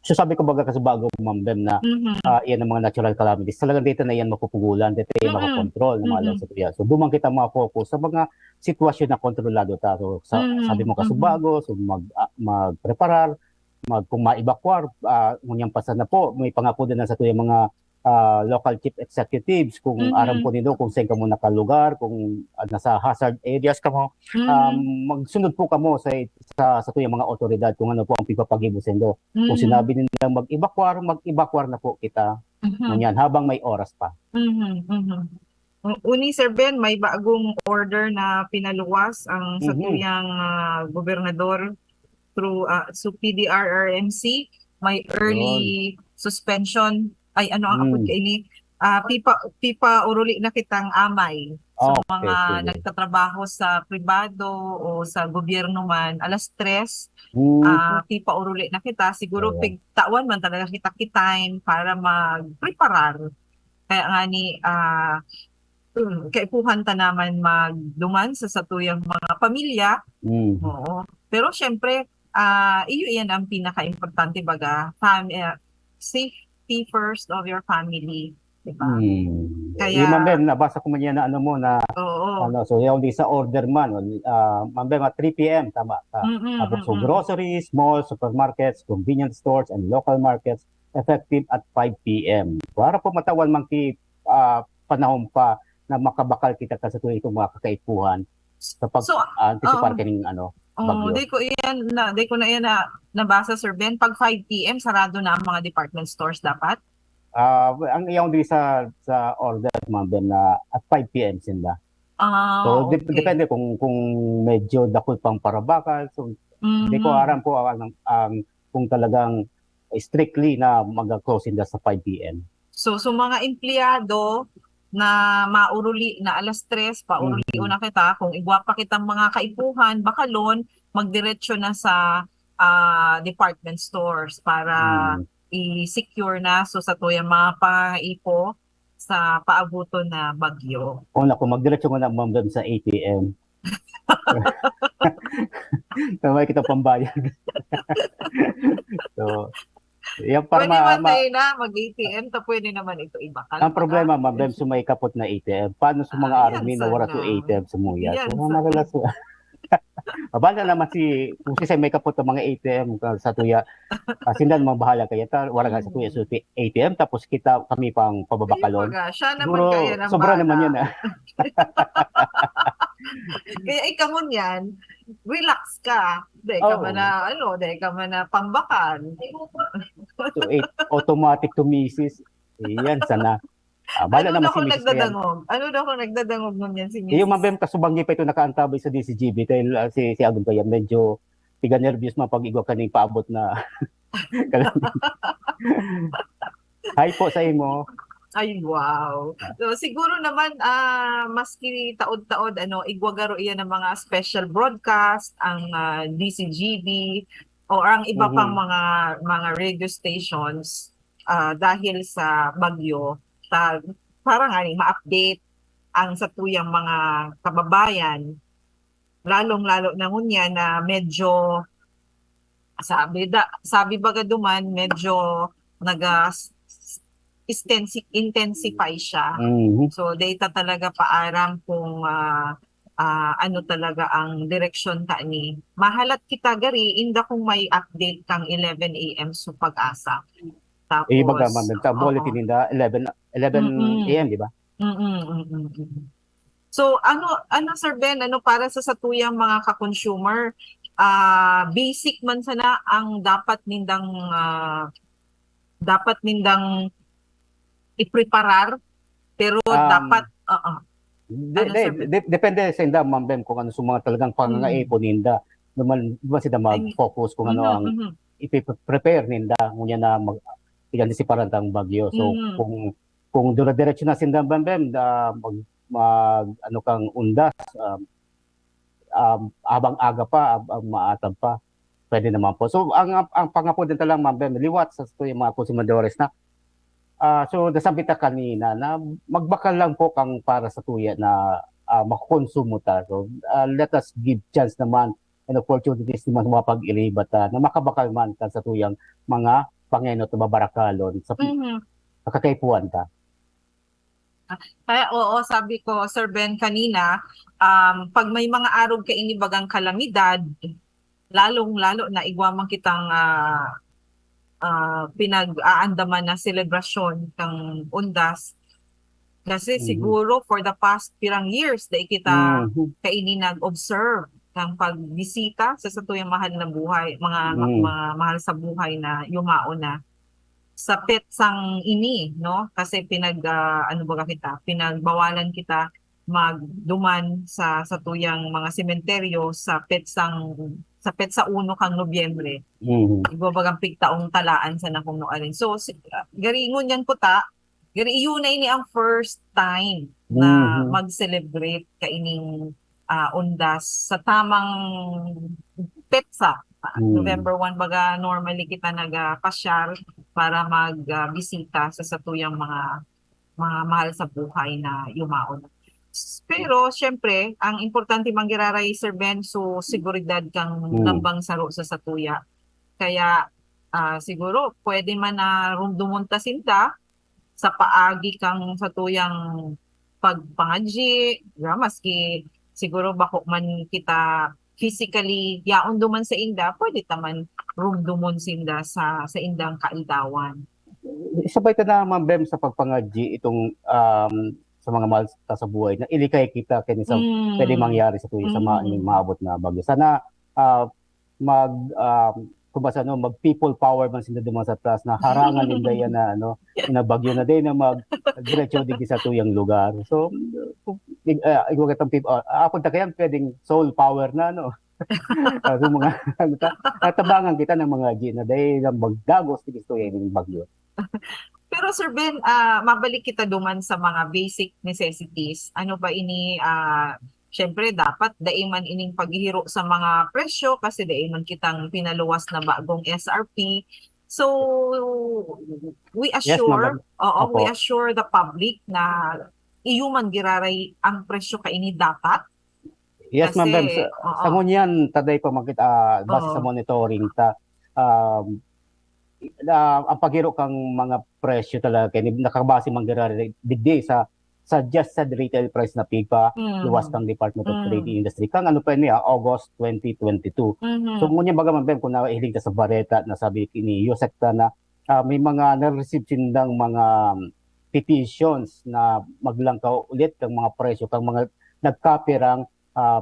So, sabi ko baga kasi bago, Ma'am Bem, na, Mhm. ah, yan ang mga natural calamities. Talagang dito na yan mapupugulan, dito yan Mm-mm. makokontrol ng mga Mm-mm. lahat sa tuya. So, doon man kita ma-focus sa mga sitwasyon na kontrolado ta. So, sa, Mm-hmm. sabi mo, Mm-hmm. kasubago, so mag, ah, magpreparar, mag, kung maebakwar, ah, ngunyan pa sana po, may pangako din na sa tuyang mga, ah, local chief executives, kung Mm-hmm. aram po nindo kung saan kamo nakalugar, kung, ah, nasa hazard areas kamo, Mm-hmm. um, magsunod po kamo sa, sa, sa tuyang mga otoridad kung ano po ang pipapagibo sa indo. Kung Mm-hmm. sinabi nilang mag-evacuar, mag-evacuar na po kita. Mm-hmm. Ngunyan, habang may oras pa. Mm-hmm. Mm-hmm. U-, uni, Sir Ben, may bagong order na pinaluwas ang Mhm. satuyang, ah, gobernador through, ah, so P D R R M C. May early Yun. suspension. Ay, ano ang apod Mm. kaini? Ah, pipa-, pipauruli na kitang amay. So, Ah, okay, mga sige. nagtatrabaho sa pribado o sa gobyerno man, alas tres, Mm. ah, pipauruli na kita. Siguro, Oo. pigtawan man talaga kita ki time para magpreparar. Kaya nga ni, ah, hmm, kaipuhan ta naman magduman sa satuyang mga pamilya. Mm. Oo. Pero siyempre, ah, iyo iyan ang pinakaimportante, baga, fam-, eh, safety first of your family, di ba? Mm. Kaya Yung, Ma'am Ben, nabasa ko man yan na ano mo na, Oo. ano, so yung di sa order man, ah, Ma'am Ben, mga three P M, tama, ta-, Mm-mm, tapos so mm-mm. groceries, malls, supermarkets, convenience stores, and local markets, effective at five P M. Para po matawan man ki, ah, panahon pa na makabakal kita ka sa tuwing itong mga kakaipuhan sa pag-, So, anticipar um, kaning, ano, oh, bagyo. Di ko iyan na, di ko na iyan na nabasa, Sir Ben. Pag five P M, sarado na ang mga department stores dapat? Ah, ang iyang di sa, sa order, Ma'am Ben, na at five P M sinda. Ah, So, dep-, okay. depende kung, kung medyo dakul pang parabakal. So, di ko Mhm. aram po ang, ang, kung talagang strictly na mag-close sinda sa five P M. So, so mga empleyado na mauruli na alas tres, pauruli Mm. na kita, kung igwa pa kitang mga kaipuhan, bakalon, magdiretso na sa, ah, department stores para Mm. i-secure na. So, sa tuyang mga pangaipo sa paabuton na bagyo. O, naku, magdiretso ko na, Ma'am Bem, sa A T M. Tama, kita pambayad. So, yan para Pwede ma-, man ma-, na, mag-A T M, ta pwede naman ito ibakal, Ang problema, baka. Ma'am Bem, so may kapot na A T M. Paano sa mga Ah, yan army na wala sana. sa A T M sa Muya? Yan So, sana. madalas, abala naman si, kung siya may kapot ng mga A T M ka sa tuya, ah, sinda naman bahala kaya ta, wala nga sa tuya, Mm. so, A T M, tapos kita, kami pang pababakalon. Ayun, baga. Siya naman Siguro, kaya ng sobra naman bahala. yun, ah. Kaya ikaw mo niyan, relax ka. Dahil ka Oo. man na, ano, dahil ka man na pambakan. So, eh, automatic to misis. Iyan, sana. Ah, bala Ano naman daw si kung misis na yan. nagdadangog? Ano daw kung nagdadangog mo niyan si Iyo, misis? Ma'am Bem, kasubanggi pa ito nakaantabay sa D C G B dahil, ah, si, si Agum kaya medyo tiga-nervyos man pag igwa kaning paabot na Hi po sa imo. Ay, wow. Ah. So, siguro naman, ah, maski taod-taod, ano, igwa garo iyan ang mga special broadcast, ang, ah, D C G B, o ang iba pang Mhm. mga, mga radio stations, ah, dahil sa bagyo, ta-, para nga ni ma-update ang satuyang mga kababayan, lalong-lalo na ngunyan na medyo, sabi da-, sabi baga duman, medyo naga-, intensi-, intensify siya. Mhm. So, data talaga paaram kung, ah, ah, ano talaga ang direksyon ta ni. Mahalat kita gari, inda kung may update kang eleven A M sa Pag-asa. Tapos, Iba ka, ma'am, ang oo. bulletin ninda, eleven, eleven Mm-mm. A M, di ba? Mm-mm, mm-mm, mm-mm. So, ano, ano, Sir Ben, ano, para sa satuyang mga ka-consumer, ah, basic man sana ang dapat nindang, ah, dapat nindang ipreparar, pero Um, dapat, oo. de-, Ano, de-, Sir Ben? de-, depende sa inda, Ma'am Bem, kung ano sa mga talagang Mm. pangangaipon ninda. Duman, duman sila Ay, mag-focus kung ano mhm, ang mhm. ipiprepare ninda, ngunyan na mag-, i-antisiparan tang bagyo. So, Mhm. kung, kung dire-diretso na sinda, Ma'am Bem, na mag-, mag-, ano kang undas, um, um, habang aga pa, ab-, ab-, maatab pa, pwede naman po. So, ang, ang pangapod din talaga, Ma'am Bem, liwat sa, sa mga konsumadores na, ah, so, nasambit ta kanina na magbakal lang po kang para sa tuya na, ah, makonsumo ta. So, ah, let us give chance naman and opportunities naman sa mga pag-iriba ta na makabakal man kan sa tuyang mga pangenot na babarakalon sa, Mhm. sa kakaipuhan ta. Ah, oo, sabi ko, Sir Ben, kanina, um, pag may mga arog kaini bagang kalamidad, lalong-lalo na igwa man kitang, ah, ah, pinag-aandaman na selebrasyon kang Undas. Kasi Mhm. siguro for the past pirang years, dai kita Mhm. kaini nag-observe ng pagbisita sa satuyang mahal na buhay, mga, ma-, Mm. mga mahal sa buhay na yumaon na sa petsang ini, no? Kasi pinag-, ah, ano baga kita, pinagbawalan kita magduman sa, sa tuyang mga sementeryo sa petsang, sa petsa uno kang Nobyembre. Mhm. Igwa bagang pigtaong talaan sana kung nuarin. So, si-, ah, gari ngunyan kuta, gari iyo na ini ang first time na Mhm. mag-celebrate kaining, ah, Undas sa tamang petsa. Ah, Mhm. November one, baga, normally kita nagapasyal para mag, ah, bisita sa satuyang mga, mga mahal sa buhay na yumaon. S-, pero, siyempre, ang importante man giraray, Sir Ben, so, seguridad kang Mhm. lambang saro sa satuya. Kaya, ah, siguro, pwede man na rumdumon ta sinda sa paagi kang satuyang pagpangadyi, ya, maski siguro bako man kita physically yaon duman sa inda, pwede ta man rumdumon sinda sa, sa indang kaildawan. Isabay ta na, Ma'am Bem, sa pagpangadyi itong, um, sa mga mahal ta sa buhay na ilikay kita kini sa Mm. pwede mangyari sa tuyo sa ma-, Mm. maabot na bagyo. Sana, ah, mag, um, kung basta, no, mag people power man sinda duman sa taas na harangan ninda yan na, ano, na bagyo na din na mag diretso digdi sa tuyang lugar. So, kung, ah, igwa kitang peop-, ah, apod ta kayan pwedeng soul power na, no? Ah, so, mga, ano ta, ah, tabangan kita ng mga G na dahil lang magdagos digdi sa tuyang bagyo. Pero, Sir Ben, ah, mabalik kita duman sa mga basic necessities. Ano ba ini, ah, siyempre, dapat dai man ining paghihiro sa mga presyo kasi dai man kitang pinaluwas na bagong S R P. So, we Yes, assure, madam. oo, we Opo. assure the public na iyo man giraray ang presyo kaini dapat. Yes, ma'am, Bem. Kasi, Sa, oo. sa ngunyan, taday pa makita, ah, base sa Oo. monitoring ta, um, na ang paghiro kang mga presyo talaga kay nakabase man giraray digdi sa, sa just sa retail price na pigpa, Mm. luwas kang Department of Trade Mm. and Industry kang ano pa niya, August twenty twenty-two. Mhm. So, ngunyan baga, ma'am, Bem, kung nahiling ka sa bareta na sabi ni Yusek ta na, ah, may mga na-receive sindang mga, um, petitions na maglangkaw ulit kang mga presyo kang mga nagkapirang, ah,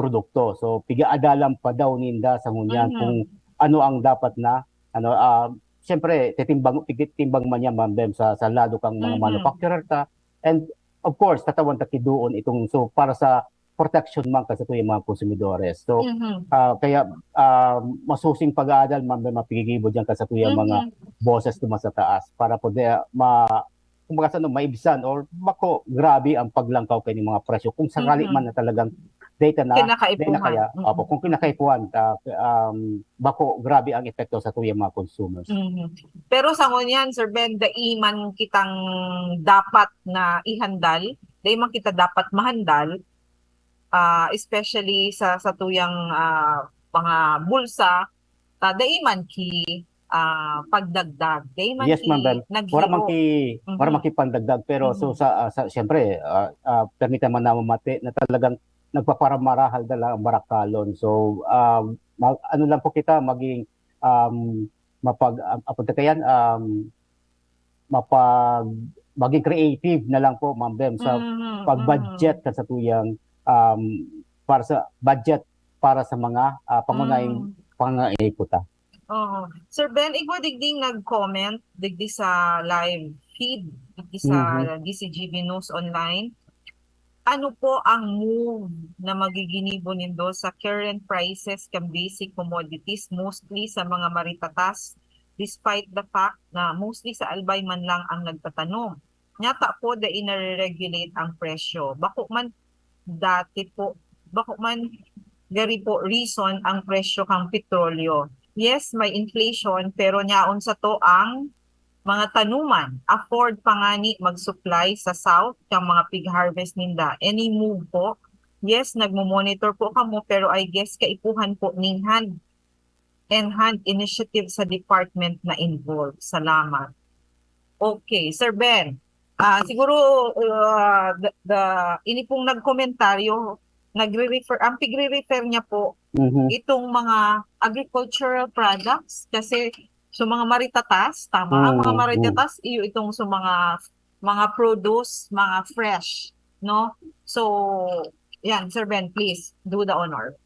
produkto. So, pigaadalan pa daw ninda sa ngunyan Mhm. kung ano ang dapat na, ano, ah, siyempre, titimbang, titimbang man yan, ma'am Bem, sa, sa lado kang mga Mhm. manufacturer ta. And, of course, tatawan ta ki doon itong, so, para sa protection man kan satuyang mga konsumidores. So, Mhm. ah, kaya, ah, masusing pag-aadal, ma'am Bem, mapigigibo diyan kan satuyang mga Mhm. boses duman sa taas para pwede, ma-, kumbaga sa ano, maibsan or bako, grabe ang paglangkaw kaining mga presyo kung sakali Mhm. man na talagang data na, data na Kinakaipuhan. kaya, Mm. opo, kung kinakaipuhan, ah, um, bako, grabe ang epekto sa tuyang mga consumers. Mhm. Pero sa ngunyan, Sir Ben, dai man kitang dapat na ihandal, dai man kita dapat mahandal, ah, especially sa, sa tuyang, ah, mga bulsa, ah, dai man ki, ah, pagdagdag, dai man Yes, ki ma'am Ben. Wala man naghiro. ki, wala Mhm. man ki pandagdag, pero so Mhm. sa, ah, sa siyempre, ah, ah, permita man na mamati na talagang nagpaparamahal na lang ang barakalon. So, um, ma-, ano lang po kita, maging, um, mapag-, ah, apunta kayan, um, mapag-, maging creative na lang po, Ma'am Bem, sa Mhm, pag-budget mhm. Kan satuyang, um, para sa budget para sa mga, ah, pangunahing Mm. pangangaipo ta. Oo. Sir Ben, igwa digding nag-comment digdi sa live feed, digdi sa Mhm. D C G B News Online. Ano po ang move na magiginibo nindo sa current prices kan basic commodities, mostly sa mga maritatas, despite the fact na mostly sa Albay man lang ang nagtatanom? Nyata po, dai nare-regulate ang presyo. Bako man dati po, bako man gari po reason ang presyo kan petrolyo. Yes, may inflation, pero nyaon sato ang mga tanuman. Afford pa ngani mag-supply sa South kan mga pig-harvest ninda. Any move po? Yes, nagmo-monitor po kamo, pero I guess kaipuhan po ning hand and hand initiative sa department na involved. Salamat. Okay, Sir Ben. Ah, siguro, ah, the, the, ini pong nagkomentaryo, nagre-refer, ang pigre-refer niya po, Mhm. itong mga agricultural products, kasi sa mga maritatas, tama, ang mga Mm, mm. Maritatas, iyo itong sa mga, mga produce, mga fresh, no? So, yan, Sir Ben, please, do the honor.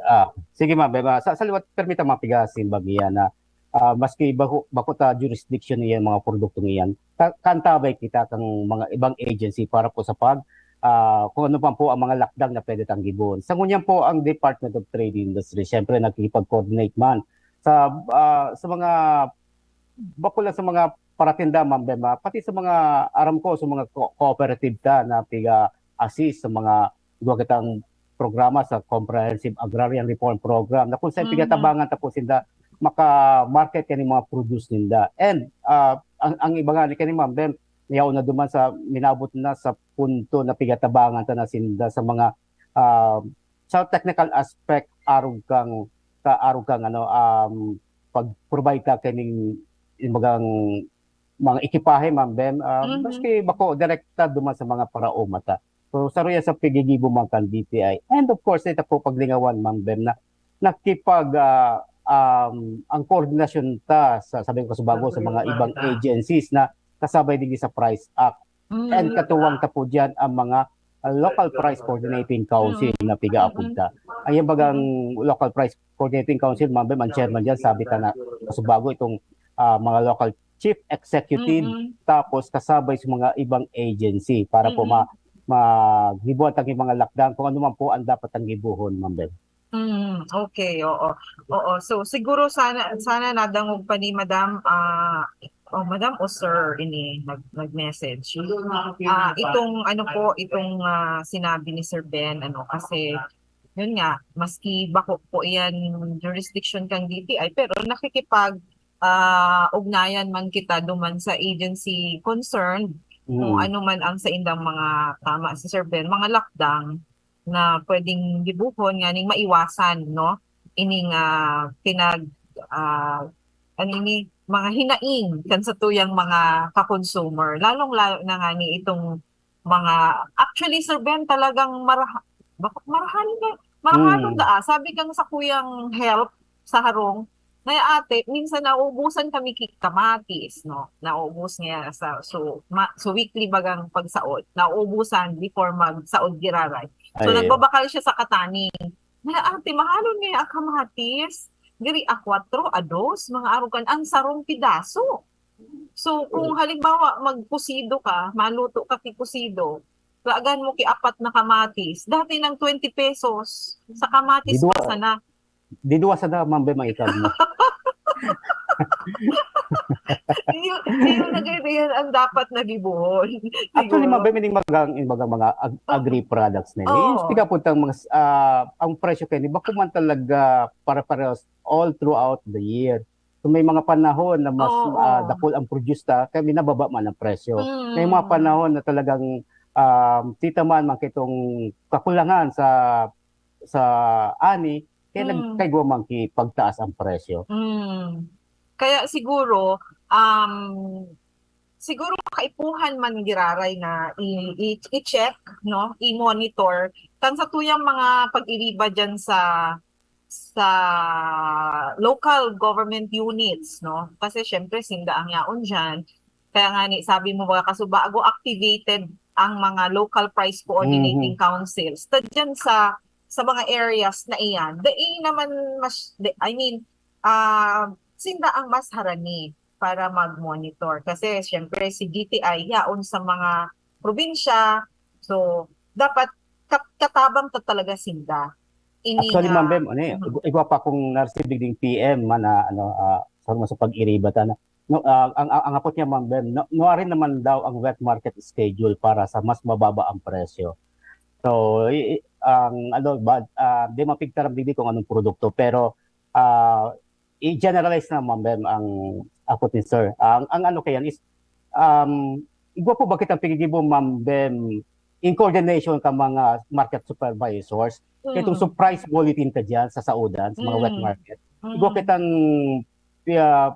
Ah, sige, ma'am, Bem, ah, sa, sa liwat, permita mapigasin bagiya na, ah, maski bako, bako ta jurisdiction iyan, mga produktong iyan, ka-, kantabay kita kang mga ibang agency para po sa pag, ah, kung ano pa po ang mga lakdang na pwede tang gibon. Sa ngunyan po, ang Department of Trade and Industry, siyempre, nakikipag-coordinate man sa, ah, sa mga, bako lang sa mga paratinda, ma'am Bem, ah, pati sa mga, aram ko, sa mga co-, cooperative ta na piga-assist sa mga, duwa kitang programa sa Comprehensive Agrarian Reform Program, na kung saan Mhm. pigatabangan ta po sinda maka-market kani mga produce ninda. And, ah, ang, ang iba nga ni kani, ma'am Bem, yaon na duman sa, minabot na sa punto na pigatabangan ta na sinda sa mga, ah, sa technical aspect, arog kang, ka, arog kang, ano, um, pag-provide ta kaning, yung bagang mga ekipahe, ma'am Bem, ah, Mhm. maski bako direkta duman sa mga paraoma ta. So, saro yan sa pigigibo man kan D T I. And of course, ito po paglingawan, ma'am Bem, na nakipag, ah, um, ang koordinasyon ta sa, sabi ko sa bago, sa mga ibang agencies na kasabay din sa PRICE Act. And Mm. katuwang ta po dyan ang mga, ah, Local Price Coordinating Council Mm. na pigaapod ta. Ayan bagang Local Price Coordinating Council, ma'am Bem, ang chairman dyan, sabi ta na, sa bago itong, ah, mga local chief executive, Mm-mm. tapos kasabay sa mga ibang agency para po Mm-mm. ma-, magibuan tang mga lakdang kung ano man po ang dapat tang gibuhon, ma'am Bem. Mm, okay, oo. Oo. So, siguro sana, sana nadangog pa ni Madam, ah, oh, Madam o Sir ini nag-, nag-message. Ah, itong ano po, itong, ah, sinabi ni Sir Ben, ano, kasi, yun nga, maski bako po iyan jurisdiction kang D T I, pero nakikipag, ah, ugnayan man kita duman sa agency concerned, kung Mm. ano man ang sa indang mga, tama si Sir Ben, mga lakdang na pwedeng gibuhon nganing maiwasan, no? Ining, ah, pinag-, ah, ano ini, mga hinaing kan satuyang mga ka-consumer. Lalong-lalo na ngani itong mga, actually, Sir Ben, talagang maraha-, bako, marahalon na, marahalon Mm. da, ah. Sabi kang sa kuyang help sa harong, na ate, minsan nauubusan kami ki-, kamatis, no? Naubos niya sa, so, ma-, so weekly bagang pagsaod. Nauubusan before magsaod giraray. So, Ay. nagbabakal siya sa kataning. Na, ate, mahalon niya ang kamatis. Diri, a kwatro, a dos, mga arugan, ang sarong pidaso. So, kung halimbawa, magkusido ka, maluto ka ki kusido, lagan mo ki apat na kamatis. Dati nang twenty pesos, sa kamatis Di duwa. pa sana. Di duwa sana, ma'am Bem, ang ikab mo. Iyo, iyo na gani yan ang dapat na gibohon. Actually, Siguro. Ma'am Bem, ining mga, ining mga, mga ag- Oh. agri-products na Oo. yun. Yung pigkapuntang mga, ah, ang presyo kaini, bako man talaga para-parehas all throughout the year. So, may mga panahon na mas Oo. ah, dakul ang produce ta, kaya binababa man ang presyo. May mga Mm. panahon na talagang um, titamaan man kitong kakulangan sa sa ani, kaya Mm. nagkaigwa man ki pagtaas ang presyo. Mm. Kaya siguro, um, siguro kaipuhan man giraray na i- i- i-check, no, i-monitor kan sa tuyang mga pag-iriba diyan sa sa local government units, no? Kasi syempre sinda ang yaon diyan. Kaya nga ni sabi mo mga kasubago, activated ang mga local price coordinating councils. Ta diyan sa sa mga areas na iyan, dai naman mas, di- I mean, ah, sinda ang mas harani para mag-monitor. Kasi syempre si D T I yaon sa mga probinsya, so dapat kat- katabang ta talaga sinda. Ini Actually, nga- Ma'am Bem, ano eh, Mhm. igwa pa kong na-receive digding P M man na ano, ah, sa mga sa pag-iriba ta na. No, ah, ang, ang, ang apot niya, Ma'am Bem, no, nuarin naman daw ang wet market schedule para sa mas mababa ang presyo. So, i- i- ang ano ba, ah, di mapigtaram digdi kung anong produkto, pero ah, i-generalize na, Ma'am Bem, ang apot ni Sir. Ang, ang ano kayan is, um, igwa po bakit ang pigigibo, Ma'am Bem, in coordination ka mga market supervisors, Mm. itong so price bulletin ka dyan sa saudan, sa mga wet Mm. market. Mm. Igwa kitang ah,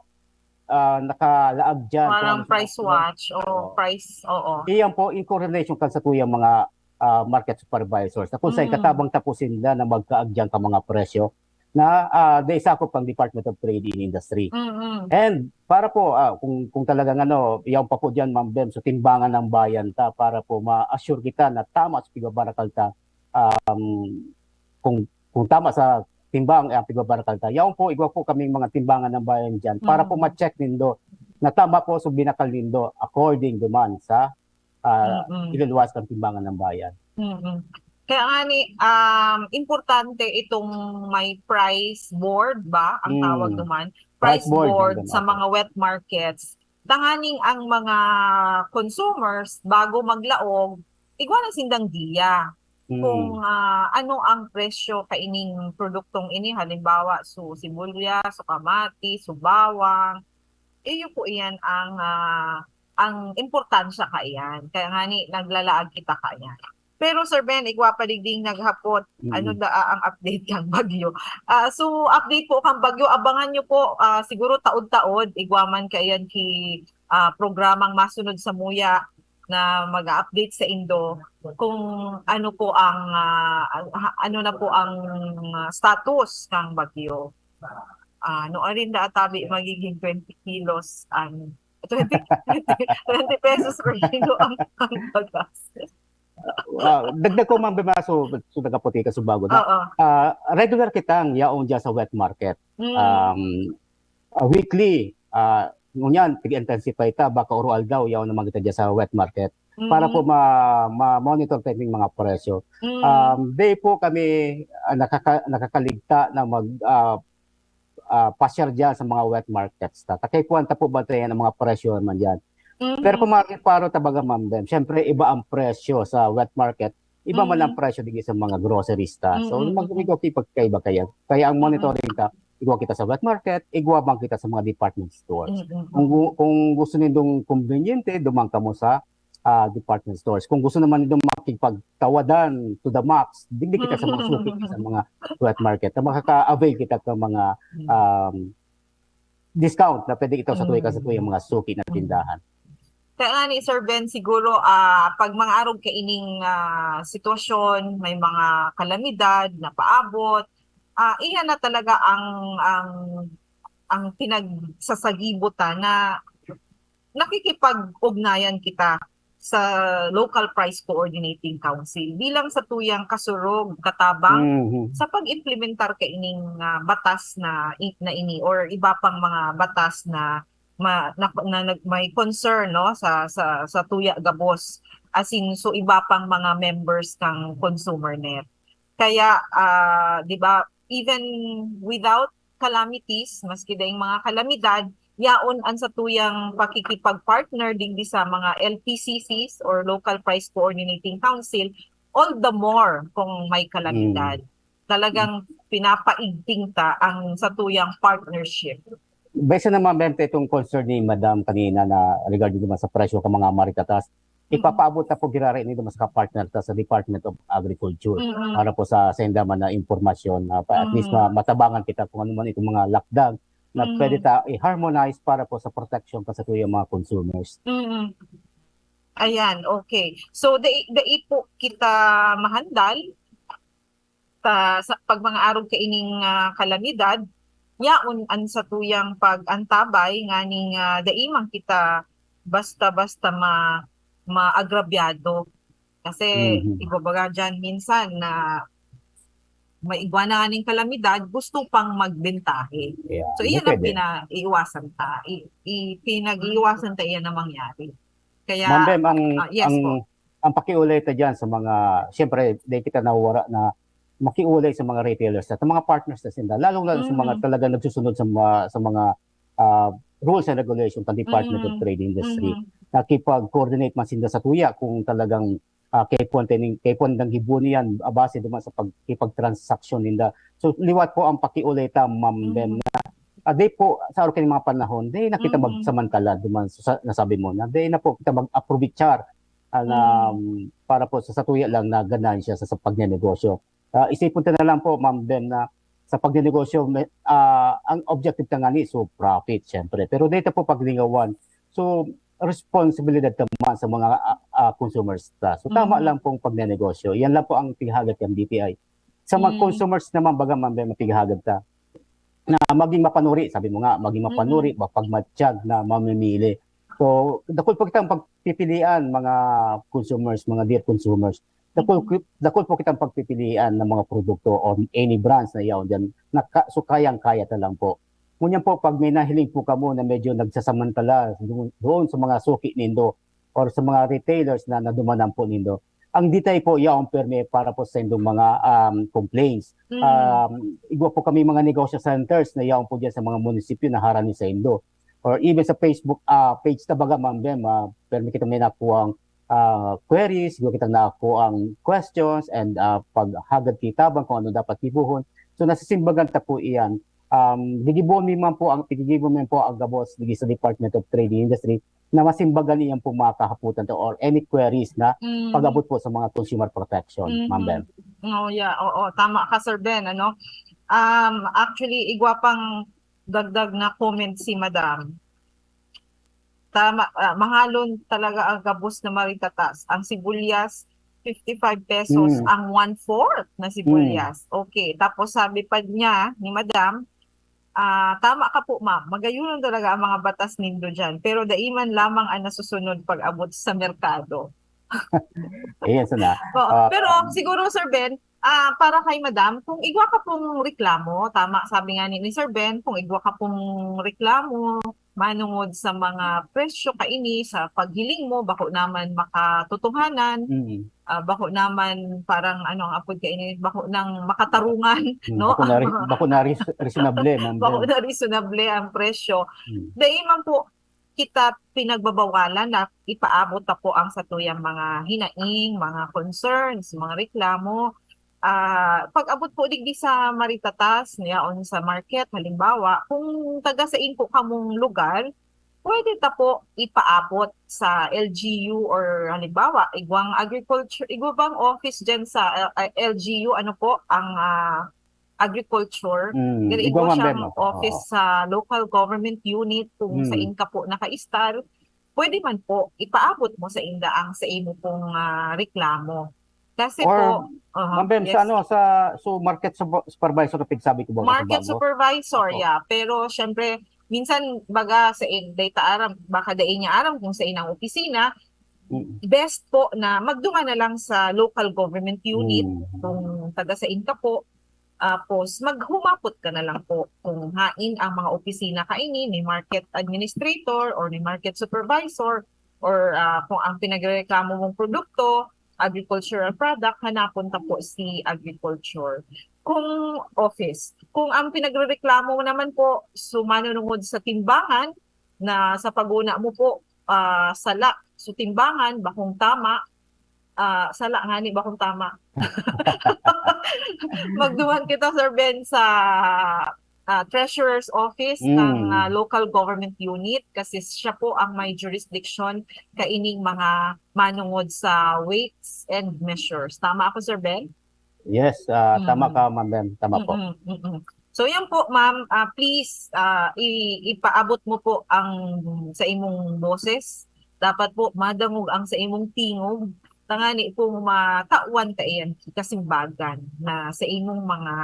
ah, nakalaag dyan. kung Parang ano sa price mga- watch o Oo. price, oo. Iyan po, in coordination kan sa tuyang mga ah, market supervisors. Na kung saan Mm. katabang tapusin na na magkaagyan ka mga presyo na ah, dai sakop ang Department of Trade and Industry. Mm-mm. And para po, ah, kung, kung talagang ano, yaon pa po dyan, Ma'am Bem, so timbangan ng bayan ta para po ma-assure kita na tama sa pigabarakal ta, um, kung, kung tama sa timbang ang pigabarakal ta. Yaon po, igwa po kaming mga timbangan ng bayan dyan para po Mm. ma-check nindo na tama po sa binakal nindo according duman sa ah, Mm-mm. iluluwas ng timbangan ng bayan. Mm-mm. Kaya nga ni, um, importante itong may price board ba ang Mm. tawag duman? Price Price board, board Ma'am Bem, sa opo. mga wet markets. Tanganing ang mga consumers, bago maglaog, igwa na sindang giya Mm. kung ah, ano ang presyo kaining produktong ini. Halimbawa, so sibuyas, so kamatis, so bawang. Iyo po iyan ang ah, ang importansya kaiyan. Kaya nga ni, naglalaag kita kaiyan. Pero Sir Ben, igwa pa digding naghapot, Mm. ano da ah, ang update kang bagyo? Ah, so, update po kang bagyo, abangan nyo po, ah, siguro taod-taod, igwa man kaiyan ki ah, programang Masunod sa Muya na mag-update sa indo kung ano po ang, ah, ang- ha- ano na po ang ah, status kang bagyo. Ah, no, arin da atabi magiging twenty kilos ang twenty, twenty pesos per kilo ang, ang bagas. Ah, dagdag ko, Ma'am Bem, ah, so, so nagaputi ka subago na. Oo. Ah, regular kitang yaon dyan sa wet market. Mm. Um, ah, weekly, ah, ngunyan, pig-intensify ta, baka oro aldaw, yaon naman kita dyan sa wet market. Para po Mm. ma- ma-monitor ta yung mga presyo. Mm. Um, day po kami ah, nakaka- nakakaligta na mag ah, ah, pasyar dyan sa mga wet markets. Ta, takay kuwan ta po ba tayo ang mga presyo naman dyan. Mm. Pero kung makikiparo ta baga, Ma'am Bem, syempre iba ang presyo sa wet market, iba man ang Mm. presyo digdi sa mga groceries ta. So, Mm, mm, mag mm. ikaw kipagkaiba kaya. Kaya ang Mm. monitoring ta, igwa kita sa wet market, igwa man kita sa mga department stores. Mm, mm, Kung, mm. gu- kung gusto nindong conveniente, duman kamo sa ah, department stores. Kung gusto naman nindong makipagtawadan to the max, digdi kita sa mga suki, sa mga wet market na makaka-avail kita sa mga Mm. um, discount na pwede itaw sa tuwi ka sa Mm. tuwi ang mga suki na Mm. tindahan. Kaya nga ni Sir Ben, siguro ah, pag mga arog kaining ah, sitwasyon, may mga kalamidad na paabot, ah, iyan na talaga ang ang ang pinagsasagibo ta na nakikipag-ugnayan kita sa Local Price Coordinating Council bilang sa tuyang kasurog, katabang Mhm. sa pag-implementar kaining ah, batas na na ini or iba pang mga batas na ma, na, na, nag- may concern, no, sa sa sa tuya gabos, asin so iba pang mga members kang ConsumerNet. Kaya ah, 'di ba, even without calamities, maski daing mga kalamidad, yaon an satuyang pakikipag-partner digdi sa mga L P C Cs or Local Price Coordinating Council, all the more kung may kalamidad. Talagang pinapaigting ta ang satuyang partnership. Base naman, Ma'am, itong concern ni Madam kanina na regarding naman sa presyo kan mga maritatas, ipapaabot na po giraray ini naman sa partner ta sa Department of Agriculture Mm-mm. para po sa senda man na impormasyon, na pa, at least Mm. ma- matabangan kita kung ano man itong mga lakdang na Mm. pwede ta i-harmonize para po sa protection kan satuyang mga consumers. Mm. Ayan, okay. So, dai, dai po kita mahandal ta, sa pag mga arog kaining ah, kalamidad, yaon an satuyang pag-antabay nganing ah, dai man kita basta-basta ma maagrabyado. Kasi Mhm. ibabaga diyan minsan na may igwa na nganing kalamidad, gusto pang magbentahe. Yeah, So, hindi iyan ang pwede. pinaiiwasan ta. I, i, pinag-iiwasan ta iyan na mangyari. Kaya, Ma'am Bem, ang, ah, yes ang, po. ang pakiulay ta dyan sa mga, siyempre, di kita nawawara na makiulay sa mga retailers at mga partners na sila, lalong-lalo sa mga Mhm. talagang nagsusunod sa mga, sa mga ah, rules and regulation kan Department of Mhm. Trade Industry. Mhm. Nakipag-coordinate man sinda sa tuya kung talagang ah, kaipuhan tani, kaipuhan nang gibo niyan, ah, base duman sa pagkipagtransaksyon ninda. So, liwat po ang pakiulay ta, Ma'am Mhm. Bem, na, ah, di po, sa arog kan mga panahon, di na kita Mhm. magsamantala duman sa, sa nasabi mo, na di na po kita mag-aprobichar, ah, na, Mhm. um, para po sa, sa tuya lang na ganansya sa, sa pagnenegosyo. Ah, isipon ta na lang po, Ma'am Bem, na sa pagnenegosyo, may, ah, ang objective ta ngani, so profit, syempre. Pero dito po paglingawan, so responsibilidad ta man sa mga ah, ah, consumers ta. So tama Mhm. lang pong pagnenegosyo. Yan lang po ang pighagad kan D T I. Sa mga Mm. consumers naman, baga, Ma'am Bem, ang pighagad ta na maging mapanuri, sabi mo nga, maging Mhm. mapanuri, mapagmatyag na mamimili. So, dakul po kitang pagpipilian, mga consumers, mga dear consumers. Dakul, Mhm. dakul po kitang pagpipilian ng mga produkto or any brands na yaon dyan, na ka, so kayang-kaya ta lang po. Ngunyan po, pag may nahiling po kamo na medyo nagsasamantala doon, doon sa mga suki nindo or sa mga retailers na nadumanan po nindo, ang D T I po yaon permi para po sa indong mga um, complaints. Mm. Um, igwa po kami mga negosyo centers na yaon po dyan sa mga munisipyo na harani sa indo. Or even sa Facebook ah, page ta baga, Ma'am Bem, ah, permi kita may nakuha ang ah, queries, igwa kitang nakuha ang questions, and ah, paghagad ki tabang kung ano dapat gibohon. So, nasisimbagan ta po iyan. Um, gigibohon mi man po ang, gigigibo mi man po ang gabos digdi sa Department of Trade and Industry na masimbagan iyan po mga kahapotan ta or any queries na Mm. pag-abot po sa mga consumer protection, Mhm. Ma'am Bem. Oh, yeah. Oo, tama ka, Sir Ben, ano? Um, actually, igwa pang dagdag na comment si Madam. Tama, ah, mahalon talaga ang gabos na maritatas. Ang sibuyas, fifty-five pesos Mm. ang one-fourth na sibuyas. Okay, tapos sabi pa niya ni Madam, ah, "Tama ka po, ma'am. Magayonon talaga ang mga batas nindo diyan. Pero dai man lamang ang nasusunod pag-abot sa merkado." Ayan, sana. Oo. Ah, Pero siguro, Sir Ben, ah, para kay Madam, kung igwa ka pong reklamo, tama, sabi nga ni, ni Sir Ben, kung igwa ka pong reklamo, manungod sa mga presyo kaini, sa paghiling mo, bako naman makatotohanan, mm. ah, bako naman parang, ano ang apod kaini, bako nang makatarungan, Hmm, no? Bako na, ri- bako na ris- reasonable, Ma'am Bako Bem. na reasonable ang presyo. Hmm. Dai man po kita pinagbabawalan na ipaabot ta po ang satuyang mga hinaing, mga concerns, mga reklamo. Ah, pag-abot po digdi sa maritatas, yaon sa market, halimbawa, kung taga sain po kamong lugar, pwede ta po ipaabot sa L G U or halimbawa, igwang agriculture, igwa bang office dyan sa ah, ah, L G U, ano po, ang ah, agriculture. Mm, Diri igwa igwa man, siyang Bem, no? office Oo. sa local government unit kung Mm. sain ka po nakaistar. Pwede man po, ipaabot mo sa inda ang sa imo pong ah, reklamo. Kasi Or, po, aha, Ma'am Bem, yes. Sa ano, sa, so market sup- supervisor na pigsabi ko ba? Market Sa bago? supervisor, Opo. Yeah. Pero syempre, minsan baga sa in, dai ta aram, baka dai niya aram kung sain ang opisina, Mm. best po na magduman na lang sa local government unit Mm. kung taga sain ka po. Tapos, maghumapot ka na lang po kung hain ang mga opisina kaini ni market administrator or ni market supervisor or ah, kung ang pinagrereklamo mong produkto, agricultural product, hanapon ta po si agriculture. Kung office, kung ang pinagrereklamo mo naman po, so manunungod sa timbangan, na sa paguna mo po, ah, sala. So, timbangan, bakong tama. Ah, sala ngani, bakong tama. Magduman kita, Sir Ben, sa, ah, Treasurer's Office ng, Mm. ah, local government unit kasi siya po ang may jurisdiction kaining mga manungod sa weights and measures. Tama ako, Sir Ben? Yes, ah, tama Mm. ka, Ma'am Ben. Tama po. Mm-mm, mm-mm. So, yan po, ma'am. Ah, please, ah, i-, ipaabot mo po ang sa imong boses. Dapat po madangog ang sa imong tingog. Tangani po matawan ta iyan kasimbagan na sa imong mga,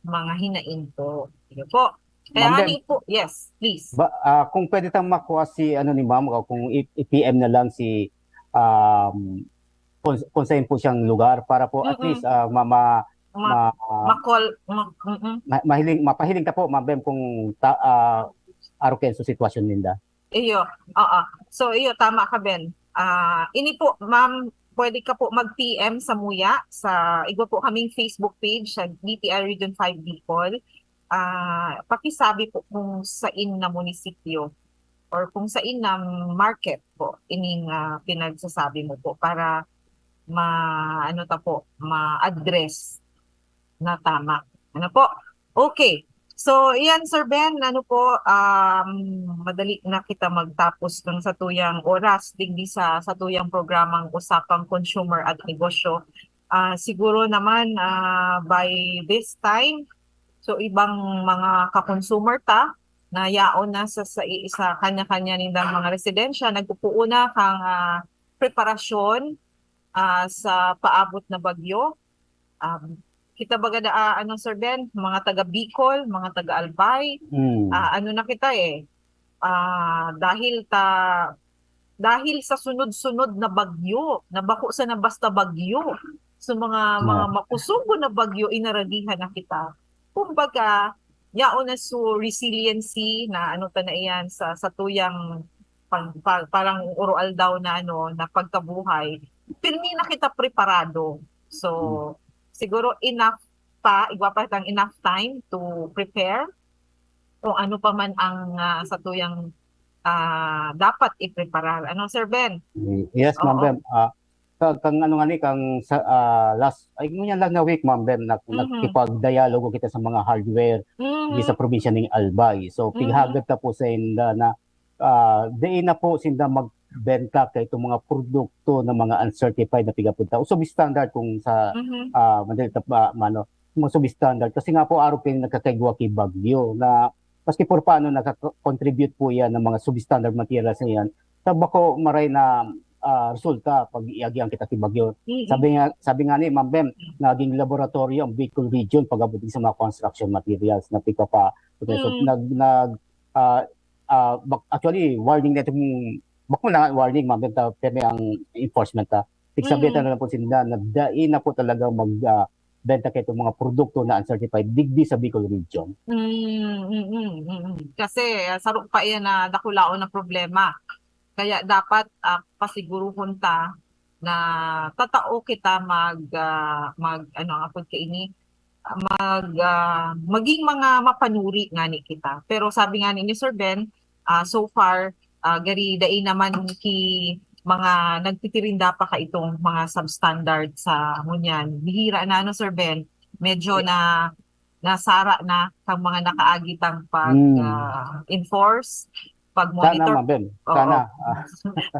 mga hinaing po. Iyo po. Kaya Ma'am Ben, ani po, yes, please. Ba, ah, kung pwede tang makuha si, ano, ni Ma'am, o kung i-, i-P M na lang si, um, kung, kung saan po siyang lugar para po at Mm-mm. least, ah, ma-, ma-, Ma-, ma-, ma-call, ma-, mm-mm. ma-, mahiling, mapahiling ta po, Ma'am Ben, kung ta-, ah, aroken sa sitwasyon ninda. Iyo, oo. So, iyo, tama ka, Ben. Ah, ini po, ma'am, pwede ka po mag-P M sa muya, sa igwa po kaming Facebook page, sa D T I Region five Bicol. Ah, pakisabi po kung sain na munisipyo or kung sain na market po ining, ah, pinagsasabi mo po para ma-, ano ta po, ma-address na tama. Ano po? Okay. So, iyan, Sir Ben, ano po, um, madali na kita magtapos ng satuyang oras digdi sa satuyang programang Usapang Consumer at Negosyo. Ah, siguro naman, ah, by this time, so ibang mga ka-consumer ta na yaon na sa, sa, sa kanya-kanya nindang mga residensya, nagpupuon na kang, ah, preparasyon, ah, sa paabot na bagyo. Um, kita baga da, ah, ano, Sir Ben, mga taga Bicol, mga taga Albay, Mm. ah, ano na kita eh, ah, dahil ta-, dahil sa sunod-sunod na bagyo, na bako sana basta bagyo, so mga, mga Yeah. makusog na bagyo, inaragihan na kita. Kumbaga, yaon na so resiliency na ano ta na iyan sa, sa tuyang pang-, pa-, parang uro-aldaw na ano, na pagkabuhay, pirmi na kita preparado. So, Mm. siguro enough pa, igwa pa kitang enough time to prepare kung ano pa man ang, ah, satuyang, ah, dapat ipreparar. Ano, Sir Ben? Mm, yes, Ma'am Oo. Ben. Ah, ka-, kang ano nga ni, kang sa, ah, last, ay, ngunyan lang na week, Ma'am Ben, nag-, Mhm. nakikipagdialogo kita sa mga hardware di sa Mhm. probinsya ning Albay. So, Mhm. pighagad ta po sa inda na, ah, dai na po sinda magbenta kaitong mga produkto na mga uncertified na pigapunta o substandard kung sa, Mhm. ah, madali ta pa, mano, mga substandard. Kasi nga po, arog kayo nagkakaigwa ki bagyo na maski por paano nagka-contribute po yan ng mga substandard materials na yan sa bako maray na, ah, resulta pag iagihan kita ki bagyo. Mm. Sabi nga, sabi nga ni Ma'am Bem, naging laboratorio ang Bicol Region pag-abot sa mga construction materials na pika pa. So, Mm. nag-, nag-, ah, ah, bak-, actually, warning na itong, bako na nga warning, Ma'am Bem, ta-, pirmi ang enforcement, ha. Tig-, sabitan Mm. na lang po sinda na dai na po talaga mag, ah, benta kaitong mga produkto na uncertified digdi sa Bicol Region. Mm, mm, mm, mm. Kasi, ah, saro pa iyan na dakulaon na problema. Kaya dapat, ah, pasiguruhon ta na tatao kita mag, ah, mag, ano ang apod kaini, mag, ah, maging mga mapanuri ngani kita. Pero sabi nga ni, ni Sir Ben, ah, so far, ah, gari dai naman ki mga nagtitirinda pa kaitong mga substandard sa ngunyan. Bihira na, ano, Sir Ben? Medyo Yeah. na, nasara na kang mga nakaagi tang pag, Hmm. ah, enforce, pag-monitor. Sana, Ma'am Bem. Oo. Sana. Ah.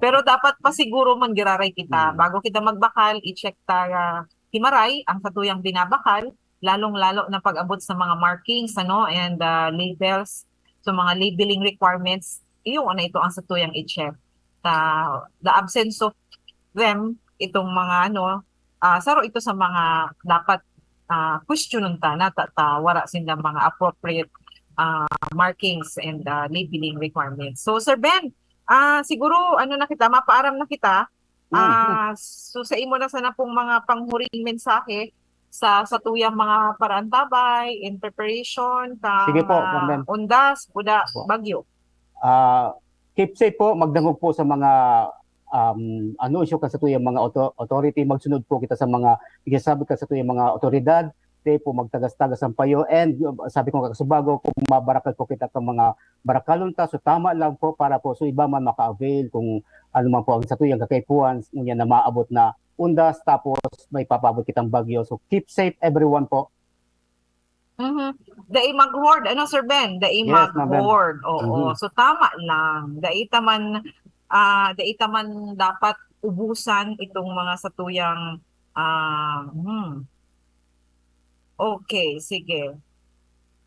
Pero dapat pasiguro man giraray kita. Hmm. Bago kita magbakal, i-check ta, ah, himaray ang satuyang binabakal, lalong-lalo na pag-abot sa mga markings, ano, and, ah, labels. So, mga labeling requirements, iyo na ito ang satuyang i-check. Sa the absence of them, itong mga, ano, ah, saro ito sa mga dapat, ah, questionon ta na ta, ta wara sinda mga appropriate, ah, markings and, ah, labeling requirements. So, Sir Ben, ah, siguro, ano na kita, mapaaram na kita. Mm. Ah, so sa imo na sana pong mga panghuring mensahe sa, sa tuyang mga paraantabay in preparation ka Sige po, Ma'am Ben. Undas, kuda, Opo. bagyo. Ah, keep safe po, magdangog po sa mga, um, anunsyo kan satuyang mga auto-, authority, magsunod po kita sa mga igsasabi kan satuyang mga awtoridad, dai po magtagas-tagas ang payo. And uh, sabi ko nga kasubago, kung mabarakal po kita kan mga barakalon ta, so tama lang po para po so iba man maka-avail kung ano man po ang satuyang kakaipuhan, ngunyan na maabot na undas, tapos may papaabot kitang bagyo. So keep safe everyone po. Mhm. Dai mag-hoard, ano, Sir Ben? Dai Yes, ma'am, Ben. mag-hoard. Oo. Mhm. So tama lang. Dai ta man ah dai ta man dapat ubusan itong mga satuyang ah hmm. Okay, sige.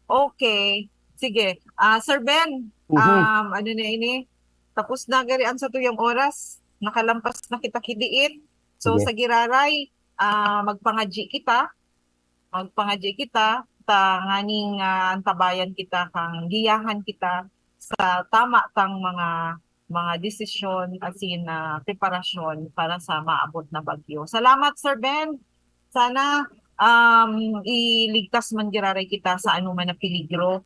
Okay. Sige. Ah, Sir Ben, Mhm. um, ano na ini? Tapos na gari ang satuyang oras. Nakalampas na kita kidiin. So Sige. Sa giraray, ah, magpangadyi kita. Magpangadyi kita ta nganing ah, antabayan kita, kang giyahan kita sa tama tang mga mga desisyon, asin na preparasyon para sa maabot na bagyo. Salamat, Sir Ben. Sana um, iligtas man giraray kita sa anuman na peligro,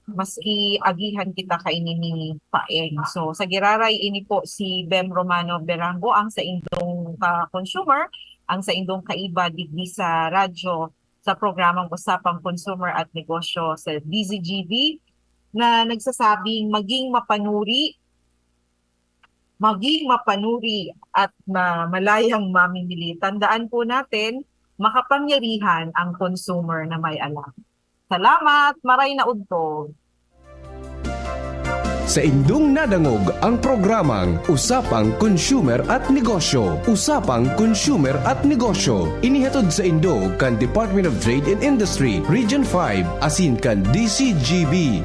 maski agihan kita kaini ni Paeng. So, sa giraray, ini po si Bem Romano Berango, ang saindong ka-consumer, ang saindong kaiba digdi sa radyo, sa programang Usapang Consumer at Negosyo sa D Z G B, na nagsasabing maging mapanuri, maging mapanuri at ma- malayang mamimili. Tandaan po natin, makapangyarihan ang consumer na may alam. Salamat! Maray na udto! Saindong nadangog ang programang Usapang Consumer at Negosyo. Usapang Consumer at Negosyo. Inihatod saindo kan Department of Trade and Industry, Region five, asin kan D Z G B.